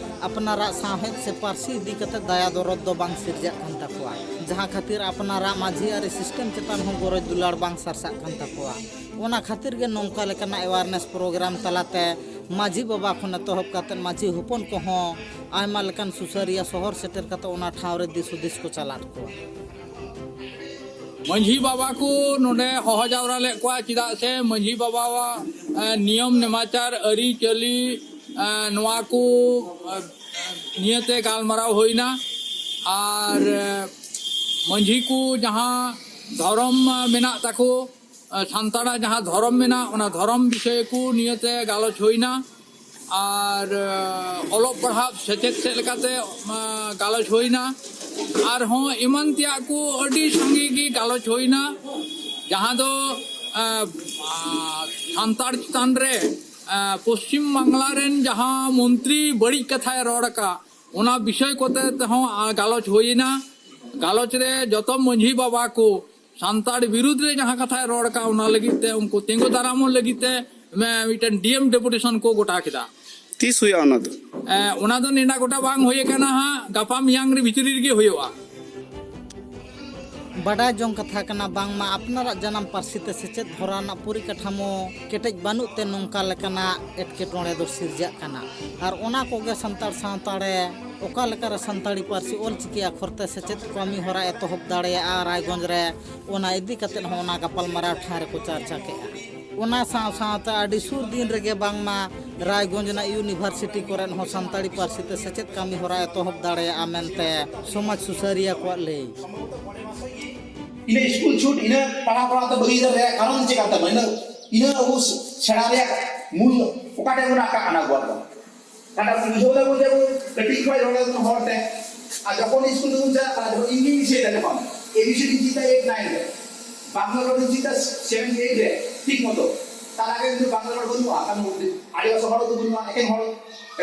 ᱟᱯᱱᱟᱨᱟᱜ ᱥᱟᱶᱦᱮᱫ ᱥᱮ ᱯᱟᱹᱨᱥᱤ ᱤᱫᱤ ᱠᱟᱛᱮ ᱫᱟᱭᱟ ᱫᱚᱨᱚᱫ ᱫᱚ ᱵᱟᱝ ᱥᱤᱨᱡᱟᱹᱜ ᱠᱟᱱ ᱛᱟᱠᱚᱣᱟ, ᱡᱟᱦᱟᱸ ᱠᱷᱟᱹᱛᱤᱨ ᱟᱯᱱᱟᱨᱟᱜ ᱢᱟᱹᱡᱷᱤ ᱟᱹᱨᱤ ᱥᱤᱥᱴᱮᱢ ᱪᱮᱛᱟᱱ ᱦᱚᱸ ᱜᱚᱨᱚᱡᱽ ᱫᱩᱞᱟᱹᱲ ᱵᱟᱝ ᱥᱟᱨᱥᱟᱜ ᱠᱟᱱ ᱛᱟᱠᱚᱣᱟ᱾ ᱚᱱᱟ ᱠᱷᱟᱹᱛᱤᱨ ᱜᱮ ᱱᱚᱝᱠᱟ ᱞᱮᱠᱟᱱᱟᱜ ᱮᱣᱟᱨᱱᱮᱥ ᱯᱨᱳᱜᱨᱟᱢ ᱛᱟᱞᱟᱛᱮ ᱢᱟᱹᱡᱷᱤ ᱵᱟᱵᱟ ᱠᱷᱚᱱ ᱮᱛᱚᱦᱚᱵ ᱠᱟᱛᱮ ᱢᱟᱹᱡᱷᱤ ᱦᱚᱯᱚᱱ ᱠᱚᱦᱚᱸ ᱟᱭᱢᱟ ᱞᱮᱠᱟᱱ ᱥᱩᱥᱟᱹᱨᱤᱭᱟᱹ ᱥᱚᱦᱚᱨ ᱥᱮᱴᱮᱨ ᱠᱟᱛᱮ ᱚᱱᱟ ᱴᱷᱟᱶ ᱨᱮ ᱫᱤᱥ ᱦᱩᱫᱤᱥ ᱠᱚ ᱪᱟᱞᱟᱫ ᱠᱚᱣᱟ᱾ ᱢᱟᱹᱡᱷᱤ ᱵᱟᱵᱟ ᱠᱚ ᱱᱚᱰᱮ ᱦᱚᱦᱚ ᱡᱟᱣᱨᱟ ᱞᱮᱫ ᱠᱚᱣᱟ, ᱪᱮᱫᱟᱜ ᱥᱮ ᱢᱟᱹᱡᱷᱤ ᱵᱟᱵᱟᱣᱟᱜ, ᱮ, ᱱᱤᱭᱚᱢ ᱱᱮᱢᱟᱪᱟᱨ, ᱟᱹᱨᱤᱪᱟᱹᱞᱤ, ᱮ, ᱱᱚᱣᱟ ᱠᱚ, ᱮ, ᱱᱤᱭᱟᱹᱛᱮ ᱜᱟᱞᱢᱟᱨᱟᱣ ᱦᱩᱭᱱᱟ᱾ ᱟᱨ, ᱮ, ᱢᱟᱹᱡᱷᱤ ᱠᱚ ᱡᱟᱦᱟᱸ ᱫᱷᱚᱨᱚᱢ, ᱮ, ᱢᱮᱱᱟᱜ ᱛᱟᱠᱚ, ᱮ, ᱥᱟᱱᱛᱟᱲᱟᱜ ᱡᱟᱦᱟᱸ ᱫᱷᱚᱨᱚᱢ ᱢᱮᱱᱟᱜ, ᱚᱱᱟ ᱫᱷᱚᱨᱚᱢ ᱵᱤᱥᱚᱭ ᱠᱚ ᱱᱤᱭᱟᱹᱛᱮ ᱜᱟᱞᱚᱪ ᱦᱩᱭᱱᱟ᱾ ᱟᱨ, ᱮ, ᱚᱞᱚᱜ ᱯᱟᱲᱦᱟᱜ ᱥᱮᱪᱮᱫ ᱥᱮᱫ ᱞᱮᱠᱟᱛᱮ, ᱮ, ᱜᱟᱞᱚᱪ ᱦᱩᱭᱱᱟ᱾ ᱟᱨᱦᱚᱸ ᱮᱢᱟᱱ ᱛᱮᱭᱟᱜ ᱠᱚ ᱟᱹᱰᱤ ᱥᱟᱸᱜᱮ ᱜᱮ ᱜᱟᱞᱚᱪ ᱦᱩᱭᱱᱟ, ᱡᱟᱦᱟᱸ ᱫᱚ, ᱮ, ᱥᱟᱱᱛᱟᱲ ᱪᱮᱛᱟᱱ ᱨᱮ ᱯᱚᱥᱪᱤᱢ ᱵᱟᱝᱞᱟ ᱨᱮᱱ ᱡᱟᱦᱟᱸ ᱢᱚᱱᱛᱨᱤ ᱵᱟᱹᱲᱤᱡ ᱠᱟᱛᱷᱟᱭ ᱨᱚᱲ ᱟᱠᱟᱫ, ᱚᱱᱟ ᱵᱤᱥᱚᱭ ᱠᱚᱛᱮ ᱛᱮᱦᱚᱸ ᱜᱟᱞᱚᱪ ᱦᱩᱭᱮᱱᱟ᱾ ᱜᱟᱞᱚᱪ ᱨᱮ ᱡᱚᱛᱚ ᱢᱟᱹᱡᱷᱤ ᱵᱟᱵᱟ ᱠᱚ ᱥᱟᱱᱛᱟᱲ ᱵᱤᱨᱩᱫᱽ ᱨᱮ ᱡᱟᱦᱟᱸ ᱠᱟᱛᱷᱟᱭ ᱨᱚᱲ ᱟᱠᱟᱫ, ᱚᱱᱟ ᱞᱟᱹᱜᱤᱫ ᱛᱮ ᱩᱱᱠᱩ ᱛᱤᱸᱜᱩ ᱫᱟᱨᱟᱢᱚᱜ ᱞᱟᱹᱜᱤᱫ ᱛᱮ ᱢᱤᱫᱴᱮᱱ ᱰᱤ ᱮᱢ ᱰᱮᱯᱩᱴᱮᱥᱚᱱ ᱠᱚ ᱜᱚᱴᱟ ᱠᱮᱫᱟ᱾ ᱛᱤᱥ ᱦᱩᱭᱩᱜᱼᱟ ᱚᱱᱟ ᱫᱚ? ᱚᱱᱟ ᱫᱚ ᱱᱮᱰᱟ ᱜᱚᱴᱟ ᱵᱟᱝ ᱦᱩᱭ ᱟᱠᱟᱱᱟ ᱦᱟᱸᱜ, ᱜᱟᱯᱟ ᱢᱮᱭᱟᱝ ᱨᱮ ᱵᱷᱤᱛᱨᱤ ᱨᱮᱜᱮ ᱦᱩᱭᱩᱜᱼᱟ᱾ ᱵᱟᱰᱟᱭ ᱡᱚᱝ ᱠᱟᱛᱷᱟ ᱠᱟᱱᱟ, ᱵᱟᱝᱢᱟ ᱟᱯᱱᱟᱨᱟᱜ ᱡᱟᱱᱟᱢ ᱯᱟᱹᱨᱥᱤ ᱛᱮ ᱥᱮᱪᱮᱫ ᱦᱚᱨᱟ ᱨᱮᱱᱟᱜ ᱯᱚᱨᱤᱠᱟᱴᱷᱟᱢᱳ ᱠᱮᱴᱮᱡ ᱵᱟᱹᱱᱩᱜ ᱛᱮ ᱱᱚᱝᱠᱟ ᱞᱮᱠᱟᱱᱟᱜ ᱮᱴᱠᱮᱴᱚᱬᱮ ᱫᱚ ᱥᱤᱨᱡᱟᱹᱜ ᱠᱟᱱᱟ᱾ ᱟᱨ ᱚᱱᱟ ᱠᱚᱜᱮ ᱥᱟᱱᱛᱟᱲ ᱥᱟᱶᱛᱟ ᱨᱮ ᱚᱠᱟ ᱞᱮᱠᱟᱨᱮ ᱥᱟᱱᱛᱟᱲᱤ ᱯᱟᱹᱨᱥᱤ ᱚᱞᱪᱤᱠᱤ ᱟᱠᱷᱚᱨ ᱛᱮ ᱥᱮᱪᱮᱫ ᱠᱟᱹᱢᱤ ᱦᱚᱨᱟ ᱮᱛᱚᱦᱚᱵ ᱫᱟᱲᱮᱭᱟᱜᱼᱟ ᱨᱟᱭᱜᱚᱸᱡᱽ ᱨᱮ, ᱚᱱᱟ ᱤᱫᱤ ᱠᱟᱛᱮᱫ ᱦᱚᱸ ᱚᱱᱟ ᱜᱟᱯᱟᱞᱢᱟᱨᱟᱣ ᱴᱷᱟᱶ ᱨᱮᱠᱚ ᱪᱟᱨᱪᱟ ᱠᱮᱫᱼᱟ᱾ ᱚᱱᱟ ᱥᱟᱶ ᱥᱟᱶᱛᱮ ᱟᱹᱰᱤ ᱥᱩᱨ ᱫᱤᱱ ᱨᱮᱜᱮ ᱵᱟᱝᱢᱟ ᱨᱟᱭᱜᱚᱸᱡᱽ ᱨᱮᱱᱟᱜ ᱤᱭᱩᱱᱤᱵᱷᱟᱨᱥᱤᱴᱤ ᱠᱚᱨᱮᱫ ᱦᱚᱸ ᱥᱟᱱᱛᱟᱲᱤ ᱯᱟᱹᱨᱥᱤ ᱛᱮ ᱥᱮᱪᱮᱫ ᱠᱟᱹᱢᱤ ᱦᱚᱨᱟ ᱮᱛᱚᱦᱚᱵ ᱫᱟᱲᱮᱭᱟᱜᱼᱟ ᱢᱮᱱᱛᱮ ᱥᱚᱢᱟᱡᱽ ᱥᱩᱥᱟᱹᱨᱤᱭᱟᱹ ᱠᱚᱣᱟᱜ ᱞᱟᱹᱭ᱾ ᱤᱱᱟᱹ ᱥᱠᱩᱞ ᱪᱷᱩᱴ, ᱤᱱᱟᱹ ᱯᱟᱲᱦᱟᱣ ᱯᱟᱲᱦᱟᱣ ᱛᱮ ᱵᱟᱹᱜᱤ ᱨᱮᱭᱟᱜ ᱠᱟᱨᱚᱱ ᱪᱮᱫ ᱠᱟᱱ ᱛᱟᱵᱚᱱᱟ? ᱤᱱᱟᱹ, ᱤᱱᱟᱹ ᱟᱵᱚ ᱥᱮᱬᱟ ᱨᱮᱭᱟᱜ ᱢᱩᱞ ᱚᱠᱟᱴᱷᱮᱱ ᱵᱚᱱ ᱟᱴᱠᱟᱜ ᱠᱟᱱᱟ ᱟᱵᱚᱣᱟᱜ ᱫᱚ? ᱚᱠᱟᱴᱟᱜ ᱵᱚᱱ ᱵᱩᱡᱷᱟᱹᱣ ᱫᱟ ᱵᱚᱞᱛᱮ ᱟᱵᱚ ᱠᱟᱹᱴᱤᱡ ᱠᱷᱚᱱ ᱨᱚᱲ ᱫᱟᱵᱚᱱ ᱦᱚᱲ ᱛᱮ, ᱟᱨ ᱡᱚᱠᱷᱚᱱ ᱥᱠᱩᱞ ᱛᱮᱵᱚᱱ ᱪᱟᱞᱟᱜ ᱠᱟᱱᱟ, ᱡᱚᱠᱷᱚᱱ ᱤᱧ ᱜᱤᱧ ᱫᱤᱥᱟᱹᱭ ᱫᱟ, ᱡᱚᱠᱷᱚᱱ ᱮ ᱵᱤ ᱥᱤ ᱰᱤᱧ ᱪᱮᱫ ᱫᱟ eight nine ᱨᱮ, ᱵᱟᱝᱞᱟ ᱨᱚᱲ ᱤᱧ ᱪᱮᱫ ᱫᱟ seven eight ᱨᱮ, ᱴᱷᱤᱠ ᱢᱚᱛᱚ᱾ ᱛᱟᱨ ᱟᱜᱮ ᱠᱤᱱᱛᱩ ᱵᱟᱝᱞᱟ ᱨᱚᱲ ᱵᱟᱹᱱᱩᱜᱼᱟ, ᱠᱟᱨᱚᱱ ᱟᱹᱫᱤᱵᱟᱹᱥᱤ ᱦᱚᱲ ᱫᱚ ᱵᱟᱹᱱᱩᱜᱼᱟ, ᱮᱠᱮᱱ ᱦᱚᱲ,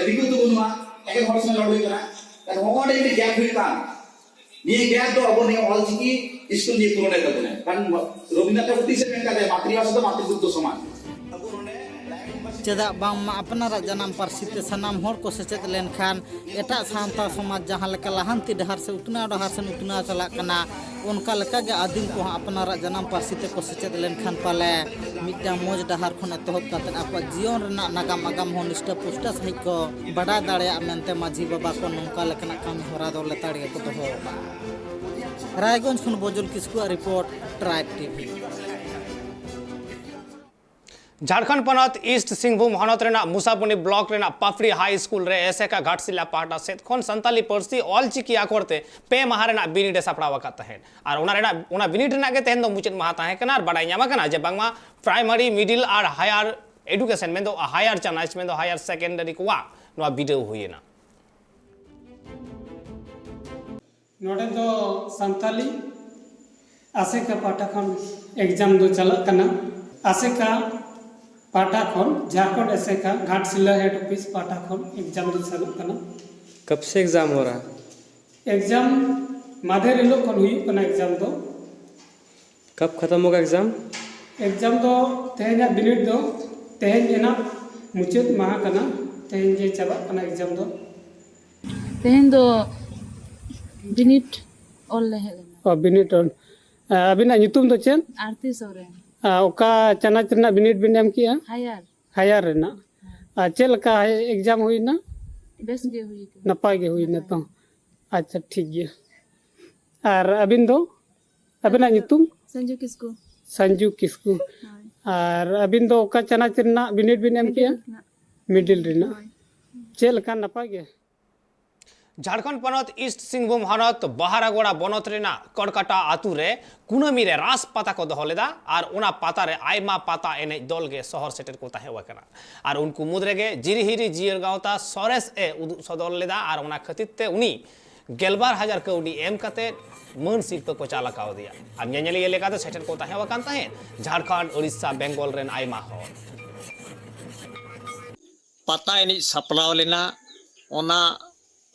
ᱫᱤᱠᱩ ᱫᱚ ᱵᱟᱹᱱᱩᱜᱼᱟ, ᱮᱠᱮᱱ ᱦᱚᱲ ᱥᱚᱸᱜᱮ ᱨᱚᱲ ᱦᱩᱭᱩᱜ ᱠᱟᱱᱟ᱾ ᱛᱟᱦᱞᱮ ᱱᱚᱜᱼᱚᱭ ᱱᱚᱰᱮ ᱢᱤᱫᱴᱮᱱ ᱜᱮᱯ ᱦᱩᱭᱩᱜ ᱠᱟᱱ, ᱱᱤᱭᱟᱹ ᱜᱮᱯ ᱫᱚ ᱟᱵᱚ ᱱᱤᱭᱟᱹ ᱚᱞ ᱪᱤᱠᱤ ᱥᱠᱩᱞ ᱱᱤᱭᱟᱹ ᱯᱩᱨᱚᱱ ᱦᱩᱭᱩᱜ ᱛᱟᱵᱚᱱᱟ᱾ ᱠᱟᱨᱚᱱ ᱨᱚᱵᱤᱱᱫᱨᱚᱱᱟᱛᱷ ᱴᱷᱟᱠᱩᱨ ᱛᱤᱥᱮ ᱢᱮᱱ ᱠᱟᱫᱟ, "ᱢᱟᱛᱨᱤᱵᱷᱟᱥᱟ ᱫᱚ ᱢᱟᱛᱨᱤᱫᱩᱜᱽᱫᱷᱚ ᱥᱚᱢᱟᱱ"? ᱪᱮᱫᱟᱜ ᱵᱟᱝᱢᱟ ᱟᱯᱱᱟᱨᱟᱜ ᱡᱟᱱᱟᱢ ᱯᱟᱹᱨᱥᱤ ᱛᱮ ᱥᱟᱱᱟᱢ ᱦᱚᱲ ᱠᱚ ᱥᱮᱪᱮᱫ ᱞᱮᱱᱠᱷᱟᱱ ᱮᱴᱟᱜ ᱥᱟᱶᱛᱟ ᱥᱚᱢᱟᱡᱽ ᱡᱟᱦᱟᱸ ᱞᱮᱠᱟ ᱞᱟᱦᱟᱱᱛᱤ ᱰᱟᱦᱟᱨ ᱥᱮ ᱩᱛᱱᱟᱹᱣ ᱰᱟᱦᱟᱨ ᱥᱮᱱ ᱩᱛᱱᱟᱹᱣ ᱪᱟᱞᱟᱜ ᱠᱟᱱᱟ, ᱚᱱᱠᱟ ᱞᱮᱠᱟᱜᱮ ᱟᱹᱫᱤᱢ ᱠᱚᱦᱚᱸ ᱟᱯᱱᱟᱨᱟᱜ ᱡᱟᱱᱟᱢ ᱯᱟᱹᱨᱥᱤ ᱛᱮᱠᱚ ᱥᱮᱪᱮᱫ ᱞᱮᱱᱠᱷᱟᱱ ᱯᱟᱞᱮ ᱢᱤᱫᱴᱟᱝ ᱢᱚᱡᱽ ᱰᱟᱦᱟᱨ ᱠᱷᱚᱱ ᱮᱛᱚᱦᱚᱵ ᱠᱟᱛᱮ ᱟᱠᱚᱣᱟᱜ ᱡᱤᱭᱚᱱ ᱨᱮᱱᱟᱜ ᱱᱟᱜᱟᱢ ᱟᱜᱟᱢ ᱦᱚᱸ ᱱᱤᱥᱴᱟᱹ ᱯᱩᱥᱴᱟᱹ ᱥᱟᱺᱦᱤᱡ ᱠᱚ ᱵᱟᱰᱟᱭ ᱫᱟᱲᱮᱭᱟᱜᱼᱟ ᱢᱮᱱᱛᱮ ᱢᱟᱹᱡᱷᱤ ᱵᱟᱵᱟ ᱠᱚ ᱱᱚᱝᱠᱟ ᱞᱮᱠᱟᱱᱟᱜ ᱠᱟᱹᱢᱤ ᱦᱚᱨᱟ ᱫᱚ ᱞᱮᱛᱟᱲ ᱜᱮᱠᱚ ᱫᱚᱦᱚ ᱟᱠᱟᱫᱼᱟ᱾ ᱨᱟᱭᱜᱚᱸᱡᱽ ᱠᱷᱚᱱ ᱵᱚᱡᱚᱞ ᱠᱤᱥᱠᱩᱣᱟᱜ ᱨᱤᱯᱳᱨᱴ, ᱴᱨᱟᱭᱤᱵᱽ ᱴᱤᱵᱷᱤ᱾ ᱡᱷᱟᱲᱠᱷᱚᱸᱰ ᱯᱚᱱᱚᱛ ᱤᱥᱴ ᱥᱤᱝᱵᱷᱩᱢ ᱦᱚᱱᱚᱛ ᱨᱮᱱᱟᱜ ᱢᱩᱥᱟᱯᱩᱱᱤ ᱵᱞᱚᱠ ᱨᱮᱱᱟᱜ ᱯᱟᱯᱲᱤ ᱦᱟᱭ ᱥᱠᱩᱞ ᱨᱮ ᱮᱥᱮᱠᱟ ᱜᱷᱟᱴᱥᱤᱞᱟ ᱯᱟᱦᱴᱟ ᱥᱮᱫ ᱠᱷᱚᱱ ᱥᱟᱱᱛᱟᱞᱤ ᱯᱟᱹᱨᱥᱤ ᱚᱞ ᱪᱤᱠᱤ ᱟᱠᱷᱚᱨ ᱛᱮ ᱯᱮ ᱢᱟᱦᱟ ᱨᱮᱱᱟᱜ ᱵᱤᱱᱤᱰ ᱮ ᱥᱟᱯᱲᱟᱣ ᱟᱠᱟᱫ ᱛᱟᱦᱮᱸᱫ᱾ ᱟᱨ ᱚᱱᱟ ᱨᱮᱱᱟᱜ, ᱚᱱᱟ ᱵᱤᱱᱤᱰ ᱨᱮᱱᱟᱜ ᱜᱮ ᱛᱮᱦᱮᱧ ᱫᱚ ᱢᱩᱪᱟᱹᱫ ᱢᱟᱦᱟ ᱛᱟᱦᱮᱸ ᱠᱟᱱᱟ᱾ ᱟᱨ ᱵᱟᱰᱟᱭ ᱧᱟᱢ ᱟᱠᱟᱱᱟ ᱡᱮ ᱵᱟᱝᱢᱟ ᱯᱨᱟᱭᱢᱟᱨᱤ, ᱢᱤᱰᱤᱞ ᱟᱨ ᱦᱟᱭᱟᱨ ᱮᱰᱩᱠᱮᱥᱚᱱ, ᱢᱮᱱᱫᱚ ᱦᱟᱭᱟᱨ ᱪᱟᱱᱟᱪ, ᱢᱮᱱᱫᱚ ᱦᱟᱭᱟᱨ ᱥᱮᱠᱮᱱᱰᱟᱨᱤ ᱠᱚᱣᱟᱜ ᱱᱚᱣᱟ ᱵᱤᱰᱟᱹᱣ ᱦᱩᱭᱮᱱᱟ᱾ ᱱᱚᱰᱮ ᱫᱚ ᱥᱟᱱᱛᱟᱞᱤ ᱟᱥᱮᱠᱟ ᱯᱟᱦᱴᱟ ᱠᱷᱚᱱ ᱮᱠᱡᱟᱢ ᱫᱚ ᱪᱟᱞᱟᱜ ᱠᱟᱱᱟ᱾ ᱟᱥᱮᱠᱟ ᱯᱟᱦᱴᱟ ᱠᱷᱚᱱ, ᱡᱷᱟᱲᱠᱷᱚᱸᱰ ᱟᱥᱮᱠᱟ ᱜᱷᱟᱴᱥᱤᱞᱟᱹ ᱦᱮᱰ ᱚᱯᱷᱤᱥ ᱯᱟᱦᱴᱟ ᱠᱷᱚᱱ ᱮᱠᱡᱟᱢ ᱫᱚ ᱪᱟᱞᱩᱜ ᱠᱟᱱᱟ᱾ कब से एग्जाम हो रहा है? ᱮᱠᱡᱟᱢ ᱢᱟᱫᱷᱮᱨ ᱦᱤᱞᱳᱜ ᱠᱷᱚᱱ ᱦᱩᱭᱩᱜ ᱠᱟᱱᱟ ᱮᱠᱡᱟᱢ ᱫᱚ᱾ कब खत्म होगा एग्जाम? ᱮᱠᱡᱟᱢ ᱫᱚ ᱛᱮᱦᱮᱧᱟᱜ ᱵᱤᱱᱤᱰ ᱫᱚ ᱛᱮᱦᱮᱧ ᱨᱮᱱᱟᱜ ᱢᱩᱪᱟᱹᱫ ᱢᱟᱦᱟ ᱠᱟᱱᱟ, ᱛᱮᱦᱮᱧ ᱜᱮ ᱪᱟᱵᱟᱜ ᱠᱟᱱᱟ ᱮᱠᱡᱟᱢ ᱫᱚ᱾ ᱛᱮᱦᱮᱧ ᱫᱚ ᱵᱤᱱᱤᱰ ᱚᱞ ᱞᱮ ᱦᱮᱡ ᱞᱮᱱᱟ᱾ ᱚ, ᱵᱤᱱᱤᱰ ᱚᱞ᱾ ᱟ, ᱟᱹᱵᱤᱱᱟᱜ ᱧᱩᱛᱩᱢ ᱫᱚ ᱪᱮᱫ? ᱟᱨᱛᱤ ᱥᱚᱨᱮᱱ᱾ ᱟ, ᱚᱠᱟ ᱪᱟᱱᱟᱪ ᱨᱮᱱᱟᱜ ᱵᱤᱱᱤᱰ ᱵᱤᱱ ᱮᱢ ᱠᱮᱜᱼᱟ? ᱦᱟᱭᱟᱨ᱾ ᱦᱟᱭᱟᱨ ᱨᱮᱱᱟᱜ᱾ ᱟᱨ ᱪᱮᱫ ᱞᱮᱠᱟ ᱮᱠᱡᱟᱢ ᱦᱩᱭᱱᱟ? ᱵᱮᱥ ᱜᱮ ᱦᱩᱭ ᱠᱟᱱᱟ᱾ ᱱᱟᱯᱟᱭ ᱜᱮ ᱦᱩᱭᱱᱟ ᱛᱚ? ᱟᱪᱪᱷᱟ, ᱴᱷᱤᱠ ᱜᱮᱭᱟ᱾ ᱟᱨ ᱟᱹᱵᱤᱱ ᱫᱚ? ᱟᱹᱵᱤᱱᱟᱜ ᱧᱩᱛᱩᱢ? ᱥᱚᱧᱡᱩ ᱠᱤᱥᱠᱩ᱾ ᱥᱟᱱᱡᱩ ᱠᱤᱥᱠᱩ᱾ ᱦᱳᱭ᱾ ᱟᱨ ᱟᱹᱵᱤᱱ ᱫᱚ ᱚᱠᱟ ᱪᱟᱱᱟᱪ ᱨᱮᱱᱟᱜ ᱵᱤᱱᱤᱰ ᱵᱤᱱ ᱮᱢ ᱠᱮᱜᱼᱟ? ᱨᱮᱱᱟᱜ᱾ ᱢᱤᱰᱤᱞ ᱨᱮᱱᱟᱜ᱾ ᱦᱳᱭ᱾ ᱪᱮᱫ ᱞᱮᱠᱟ, ᱱᱟᱯᱟᱭ ᱜᱮ? ᱡᱷᱟᱲᱠᱷᱚᱸᱰ ᱯᱚᱱᱚᱛ ᱤᱥᱴ ᱥᱤᱝᱵᱷᱩᱢ ᱦᱚᱱᱚᱛ ᱵᱟᱦᱟᱨᱟᱜᱚᱲᱟ ᱵᱚᱱᱚᱛ ᱨᱮᱱᱟᱜ ᱠᱚᱲᱠᱟᱴᱟ ᱟᱛᱩ ᱨᱮ ᱠᱩᱱᱟᱹᱢᱤ ᱨᱮ ᱨᱟᱥ ᱯᱟᱛᱟ ᱠᱚ ᱫᱚᱦᱚ ᱞᱮᱫᱟ ᱟᱨ ᱚᱱᱟ ᱯᱟᱛᱟ ᱨᱮ ᱟᱭᱢᱟ ᱯᱟᱛᱟ ᱮᱱᱮᱡ ᱫᱚᱞ ᱜᱮ ᱥᱚᱦᱚᱨ ᱥᱮᱴᱮᱨ ᱠᱚ ᱛᱟᱦᱮᱸ ᱟᱠᱟᱱᱟ᱾ ᱟᱨ ᱩᱱᱠᱩ ᱢᱩᱫᱽ ᱨᱮᱜᱮ ᱡᱤᱨᱤᱦᱤᱨᱤ ᱡᱤᱭᱟᱹᱲ ᱜᱟᱶᱛᱟ ᱥᱚᱨᱮᱥ ᱮ ᱩᱫᱩᱜ ᱥᱚᱫᱚᱨ ᱞᱮᱫᱟ ᱟᱨ ᱚᱱᱟ ᱠᱷᱟᱹᱛᱤᱨ ᱛᱮ ᱩᱱᱤ ᱜᱮᱞᱵᱟᱨ ᱦᱟᱡᱟᱨ ᱠᱟᱹᱣᱰᱤ ᱮᱢ ᱠᱟᱛᱮ ᱢᱟᱹᱱ ᱥᱤᱨᱯᱟᱹ ᱠᱚ ᱪᱟᱞ ᱟᱠᱟᱣᱫᱮᱭᱟ᱾ ᱟᱨ ᱧᱮᱧᱮᱞᱤᱭᱟᱹ ᱞᱮᱠᱟᱛᱮ ᱥᱮᱴᱮᱨ ᱠᱚ ᱛᱟᱦᱮᱸ ᱟᱠᱟᱱ ᱛᱟᱦᱮᱸᱫ ᱡᱷᱟᱲᱠᱷᱚᱸᱰ, ᱳᱰᱤᱥᱟ, ᱵᱮᱝᱜᱚᱞ ᱨᱮᱱ ᱟᱭᱢᱟ ᱦᱚᱲ᱾ ᱯᱟᱛᱟ ᱮᱱᱮᱡ ᱥᱟᱯᱲᱟᱣ ᱞᱮᱱᱟ᱾ ᱚᱱᱟ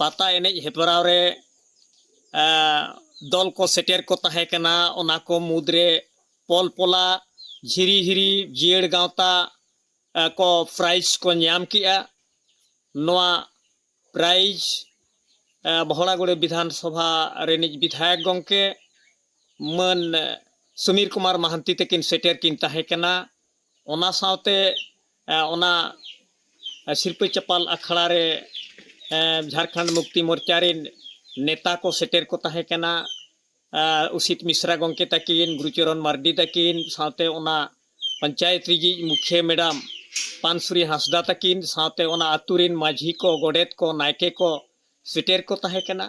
ᱯᱟᱛᱟ ᱮᱱᱮᱡ ᱦᱮᱯᱨᱟᱣ ᱨᱮ ᱮ, ᱫᱚᱞ ᱠᱚ ᱥᱮᱴᱮᱨ ᱠᱚ ᱛᱟᱦᱮᱸ ᱠᱟᱱᱟ᱾ ᱚᱱᱟ ᱠᱚ ᱢᱩᱫᱽᱨᱮ ᱯᱚᱞ ᱯᱚᱞᱟ, ᱡᱷᱤᱨᱤ ᱦᱤᱨᱤ, ᱡᱤᱭᱟᱹᱲ ᱜᱟᱶᱛᱟ ᱮ, ᱠᱚ ᱯᱨᱟᱭᱤᱡᱽ ᱠᱚ ᱧᱟᱢ ᱠᱮᱜᱼᱟ᱾ ᱱᱚᱣᱟ ᱯᱨᱟᱭᱤᱡᱽ ᱮ, ᱵᱚᱦᱲᱟᱜᱩᱲᱟᱹ ᱵᱤᱫᱷᱟᱱ ᱥᱚᱵᱷᱟ ᱨᱤᱱᱤᱡ ᱵᱤᱫᱷᱟᱭᱚᱠ ᱜᱚᱢᱠᱮ ᱢᱟᱹᱱ ᱥᱩᱢᱤᱨ ᱠᱩᱢᱟᱨ ᱢᱟᱦᱟᱱᱛᱤ ᱛᱟᱹᱠᱤᱱ ᱥᱮᱴᱮᱨ ᱠᱤᱱ ᱛᱟᱦᱮᱸ ᱠᱟᱱᱟ᱾ ᱚᱱᱟ ᱥᱟᱶᱛᱮ ᱮ, ᱚᱱᱟ ᱥᱤᱨᱯᱟᱹ ᱪᱟᱯᱟᱞ ᱟᱠᱷᱲᱟ ᱨᱮ ᱮ, ᱡᱷᱟᱲᱠᱷᱚᱸᱰ ᱢᱩᱠᱛᱤ ᱢᱳᱨᱪᱟ ᱨᱤᱱ ᱱᱮᱛᱟ ᱠᱚ ᱥᱮᱴᱮᱨ ᱠᱚ ᱛᱟᱦᱮᱸ ᱠᱟᱱᱟ᱾ ᱮ, ᱩᱥᱤᱛ ᱢᱤᱥᱨᱟ ᱜᱚᱢᱠᱮ ᱛᱟᱹᱠᱤᱱ, ᱜᱩᱨᱩᱪᱚᱨᱚᱱ ᱢᱟᱨᱰᱤ ᱛᱟᱹᱠᱤᱱ, ᱥᱟᱶᱛᱮ ᱚᱱᱟ ᱯᱚᱧᱪᱟᱭᱮᱛ ᱨᱤᱡᱤᱡ ᱢᱩᱠᱷᱤᱭᱟᱹ ᱢᱮᱰᱟᱢ ᱯᱟᱱᱥᱩᱨᱤ ᱦᱟᱸᱥᱫᱟ ᱛᱟᱹᱠᱤᱱ, ᱥᱟᱶᱛᱮ ᱚᱱᱟ ᱟᱹᱛᱩ ᱨᱤᱱ ᱢᱟᱹᱡᱷᱤ ᱠᱚ, ᱜᱚᱰᱮᱛ ᱠᱚ, ᱱᱟᱭᱠᱮ ᱠᱚ ᱥᱮᱴᱮᱨ ᱠᱚ ᱛᱟᱦᱮᱸ ᱠᱟᱱᱟ᱾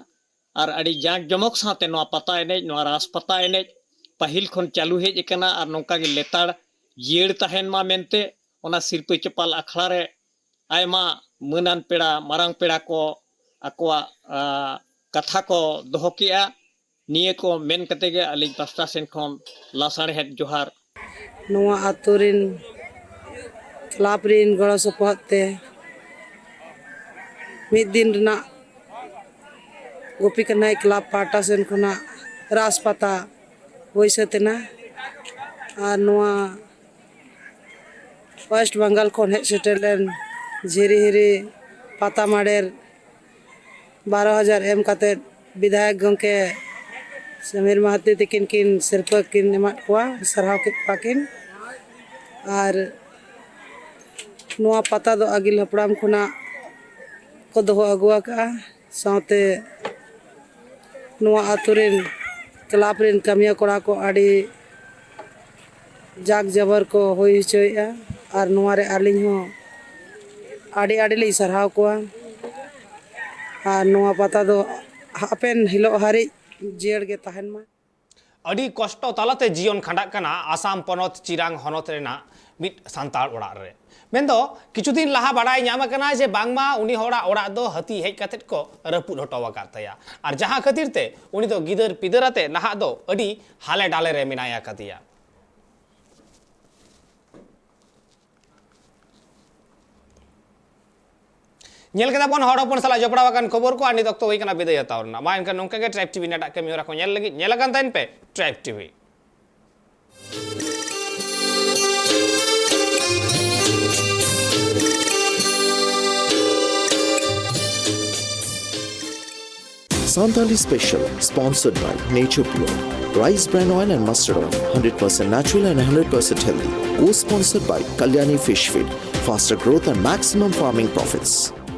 ᱟᱨ ᱟᱹᱰᱤ ᱡᱟᱸᱠ ᱡᱚᱢᱚᱠ ᱥᱟᱶᱛᱮ ᱱᱚᱣᱟ ᱯᱟᱛᱟ ᱮᱱᱮᱡ, ᱱᱚᱣᱟ ᱨᱟᱥ ᱯᱟᱛᱟ ᱮᱱᱮᱡ ᱯᱟᱹᱦᱤᱞ ᱠᱷᱚᱱ ᱪᱟᱹᱞᱩ ᱦᱮᱡ ᱟᱠᱟᱱᱟ ᱟᱨ ᱱᱚᱝᱠᱟ ᱜᱮ ᱞᱮᱛᱟᱲ ᱡᱤᱭᱟᱹᱲ ᱛᱟᱦᱮᱱ ᱢᱟ ᱢᱮᱱᱛᱮ ᱚᱱᱟ ᱥᱤᱨᱯᱟᱹ ᱪᱟᱯᱟᱞ ᱟᱠᱷᱲᱟ ᱨᱮ ᱟᱭᱢᱟ ᱢᱟᱹᱱᱟᱱ ᱯᱮᱲᱟ, ᱢᱟᱨᱟᱝ ᱯᱮᱲᱟ ᱠᱚ ᱟᱠᱚᱣᱟᱜ ᱟ, ᱠᱟᱛᱷᱟ ᱠᱚ ᱫᱚᱦᱚ ᱠᱮᱜᱼᱟ᱾ ᱱᱤᱭᱟᱹ ᱠᱚ ᱢᱮᱱ ᱠᱟᱛᱮ ᱜᱮ ᱟᱹᱞᱤᱧ ᱯᱟᱥᱴᱟ ᱥᱮᱱ ᱠᱷᱚᱱ ᱞᱟᱥᱟᱬᱦᱮᱫ ᱡᱚᱦᱟᱨ᱾ ᱱᱚᱣᱟ ᱟᱛᱳ ᱨᱤᱱ ᱠᱞᱟᱵᱽ ᱨᱤᱱ ᱜᱚᱲᱚ ᱥᱚᱯᱚᱦᱚᱫ ᱛᱮ ᱢᱤᱫ ᱫᱤᱱ ᱨᱮᱱᱟᱜ ᱜᱳᱯᱤ ᱠᱟᱹᱱᱦᱟᱹᱭ ᱠᱞᱟᱵᱽ ᱯᱟᱦᱴᱟ ᱥᱮᱱ ᱠᱷᱚᱱᱟᱜ ᱨᱟᱥ ᱯᱟᱛᱟ ᱦᱩᱭ ᱥᱟᱹᱛ ᱮᱱᱟ᱾ ᱟᱨ ᱱᱚᱣᱟ ᱳᱭᱮᱥᱴ ᱵᱟᱝᱜᱟᱞ ᱠᱷᱚᱱ ᱦᱮᱡ ᱥᱮᱴᱮᱨ ᱞᱮᱱ ᱡᱷᱤᱨᱤ ᱦᱤᱨᱤ ᱯᱟᱛᱟ ᱢᱟᱲᱮᱨ ᱵᱟᱨᱚ ᱦᱟᱡᱟᱨ ᱮᱢ ᱠᱟᱛᱮᱫ ᱵᱤᱫᱷᱟᱭᱚᱠ ᱜᱚᱢᱠᱮ ᱥᱚᱢᱤᱨ ᱢᱟᱦᱟᱛᱤ ᱛᱤᱠᱤᱱ ᱠᱤᱱ ᱥᱤᱨᱯᱟᱹ ᱠᱤᱱ ᱮᱢᱟᱫ ᱠᱚᱣᱟ, ᱥᱟᱨᱦᱟᱣ ᱠᱮᱫ ᱠᱚᱣᱟ ᱠᱤᱱ᱾ ᱟᱨ ᱱᱚᱣᱟ ᱯᱟᱛᱟ ᱫᱚ ᱟᱹᱜᱤᱞ ᱦᱟᱯᱲᱟᱢ ᱠᱷᱚᱱᱟᱜ ᱠᱚ ᱫᱚᱦᱚ ᱟᱹᱜᱩ ᱟᱠᱟᱫᱼᱟ᱾ ᱥᱟᱶᱛᱮ ᱱᱚᱣᱟ ᱟᱛᱳ ᱨᱮᱱ ᱠᱞᱟᱵᱽ ᱨᱮᱱ ᱠᱟᱹᱢᱤᱭᱟᱹ ᱠᱚᱲᱟ ᱠᱚ ᱟᱹᱰᱤ ᱡᱟᱠ ᱡᱟᱵᱚᱨ ᱠᱚ ᱦᱩᱭ ᱦᱚᱪᱚᱭᱮᱫᱼᱟ᱾ ᱟᱨ ᱱᱚᱣᱟ ᱨᱮ ᱟᱹᱞᱤᱧ ᱦᱚᱸ ᱟᱹᱰᱤ ᱟᱹᱰᱤ ᱞᱤᱧ ᱥᱟᱨᱦᱟᱣ ᱠᱚᱣᱟ᱾ ᱟᱨ ᱱᱚᱣᱟ ᱯᱟᱛᱟ ᱫᱚ ᱦᱟᱯᱮᱱ ᱦᱤᱞᱳᱜ ᱦᱟᱹᱨᱤᱡ ᱡᱤᱭᱟᱹᱲ ᱜᱮ ᱛᱟᱦᱮᱱ ᱢᱟ᱾ ᱟᱹᱰᱤ ᱠᱚᱥᱴᱚ ᱛᱟᱞᱟᱛᱮ ᱡᱤᱭᱚᱱ ᱠᱷᱟᱸᱰᱟᱜ ᱠᱟᱱᱟ ᱟᱥᱟᱢ ᱯᱚᱱᱚᱛ ᱪᱤᱨᱟᱝ ᱦᱚᱱᱚᱛ ᱨᱮᱱᱟᱜ ᱢᱤᱫ ᱥᱟᱱᱛᱟᱲ ᱚᱲᱟᱜ ᱨᱮ᱾ ᱢᱮᱱᱫᱚ ᱠᱤᱪᱷᱩ ᱫᱤᱱ ᱞᱟᱦᱟ ᱵᱟᱲᱟᱭ ᱧᱟᱢ ᱟᱠᱟᱱᱟ ᱡᱮ ᱵᱟᱝᱢᱟ ᱩᱱᱤ ᱦᱚᱲᱟᱜ ᱚᱲᱟᱜ ᱫᱚ ᱦᱟᱹᱛᱤ ᱦᱮᱡ ᱠᱟᱛᱮᱫ ᱠᱚ ᱨᱟᱹᱯᱩᱫ ᱦᱚᱴᱚ ᱟᱠᱟᱫ ᱛᱟᱭᱟ, ᱟᱨ ᱡᱟᱦᱟᱸ ᱠᱷᱟᱹᱛᱤᱨ ᱛᱮ ᱩᱱᱤ ᱫᱚ ᱜᱤᱫᱟᱹᱨ ᱯᱤᱫᱟᱹᱨ ᱟᱛᱮ ᱱᱟᱦᱟᱜ ᱫᱚ ᱟᱹᱰᱤ ᱦᱟᱞᱮ ᱰᱟᱞᱮ ᱨᱮ ᱢᱮᱱᱟᱭ ᱟᱠᱟᱫᱮᱭᱟ᱾ ᱧᱮᱞ ᱠᱮᱫᱟ ᱵᱚᱱ ᱦᱚᱲ ᱦᱚᱯᱚᱱ ᱥᱟᱞᱟᱜ ᱡᱚᱯᱲᱟᱣ ᱟᱠᱟᱱ ᱠᱷᱚᱵᱚᱨ ᱠᱚ, ᱟᱨ ᱱᱤᱛ ᱚᱠᱛᱚ ᱦᱩᱭ ᱠᱟᱱᱟ ᱵᱤᱫᱟᱹᱭ ᱦᱟᱛᱟᱣ ᱨᱮᱱᱟᱜ᱾ ᱢᱟ ᱮᱱᱠᱷᱟᱱ ᱱᱚᱝᱠᱟ ᱜᱮ ᱴᱨᱟᱭᱤᱵᱽ ᱴᱤᱵᱷᱤ ᱨᱮᱱᱟᱜ ᱮᱴᱟᱜ ᱠᱟᱹᱢᱤ ᱦᱚᱨᱟ ᱠᱚ ᱧᱮᱞ ᱞᱟᱹᱜᱤᱫ ᱧᱮᱞ ᱟᱠᱟᱱ ᱛᱟᱦᱮᱱ ᱯᱮ tribe TV. Santali Special, sponsored by Nature Pure, Rice Bran Oil and Mustard Oil, hundred percent natural and hundred percent healthy. Co-sponsored by Kalyani Fish Feed, faster growth and maximum farming profits.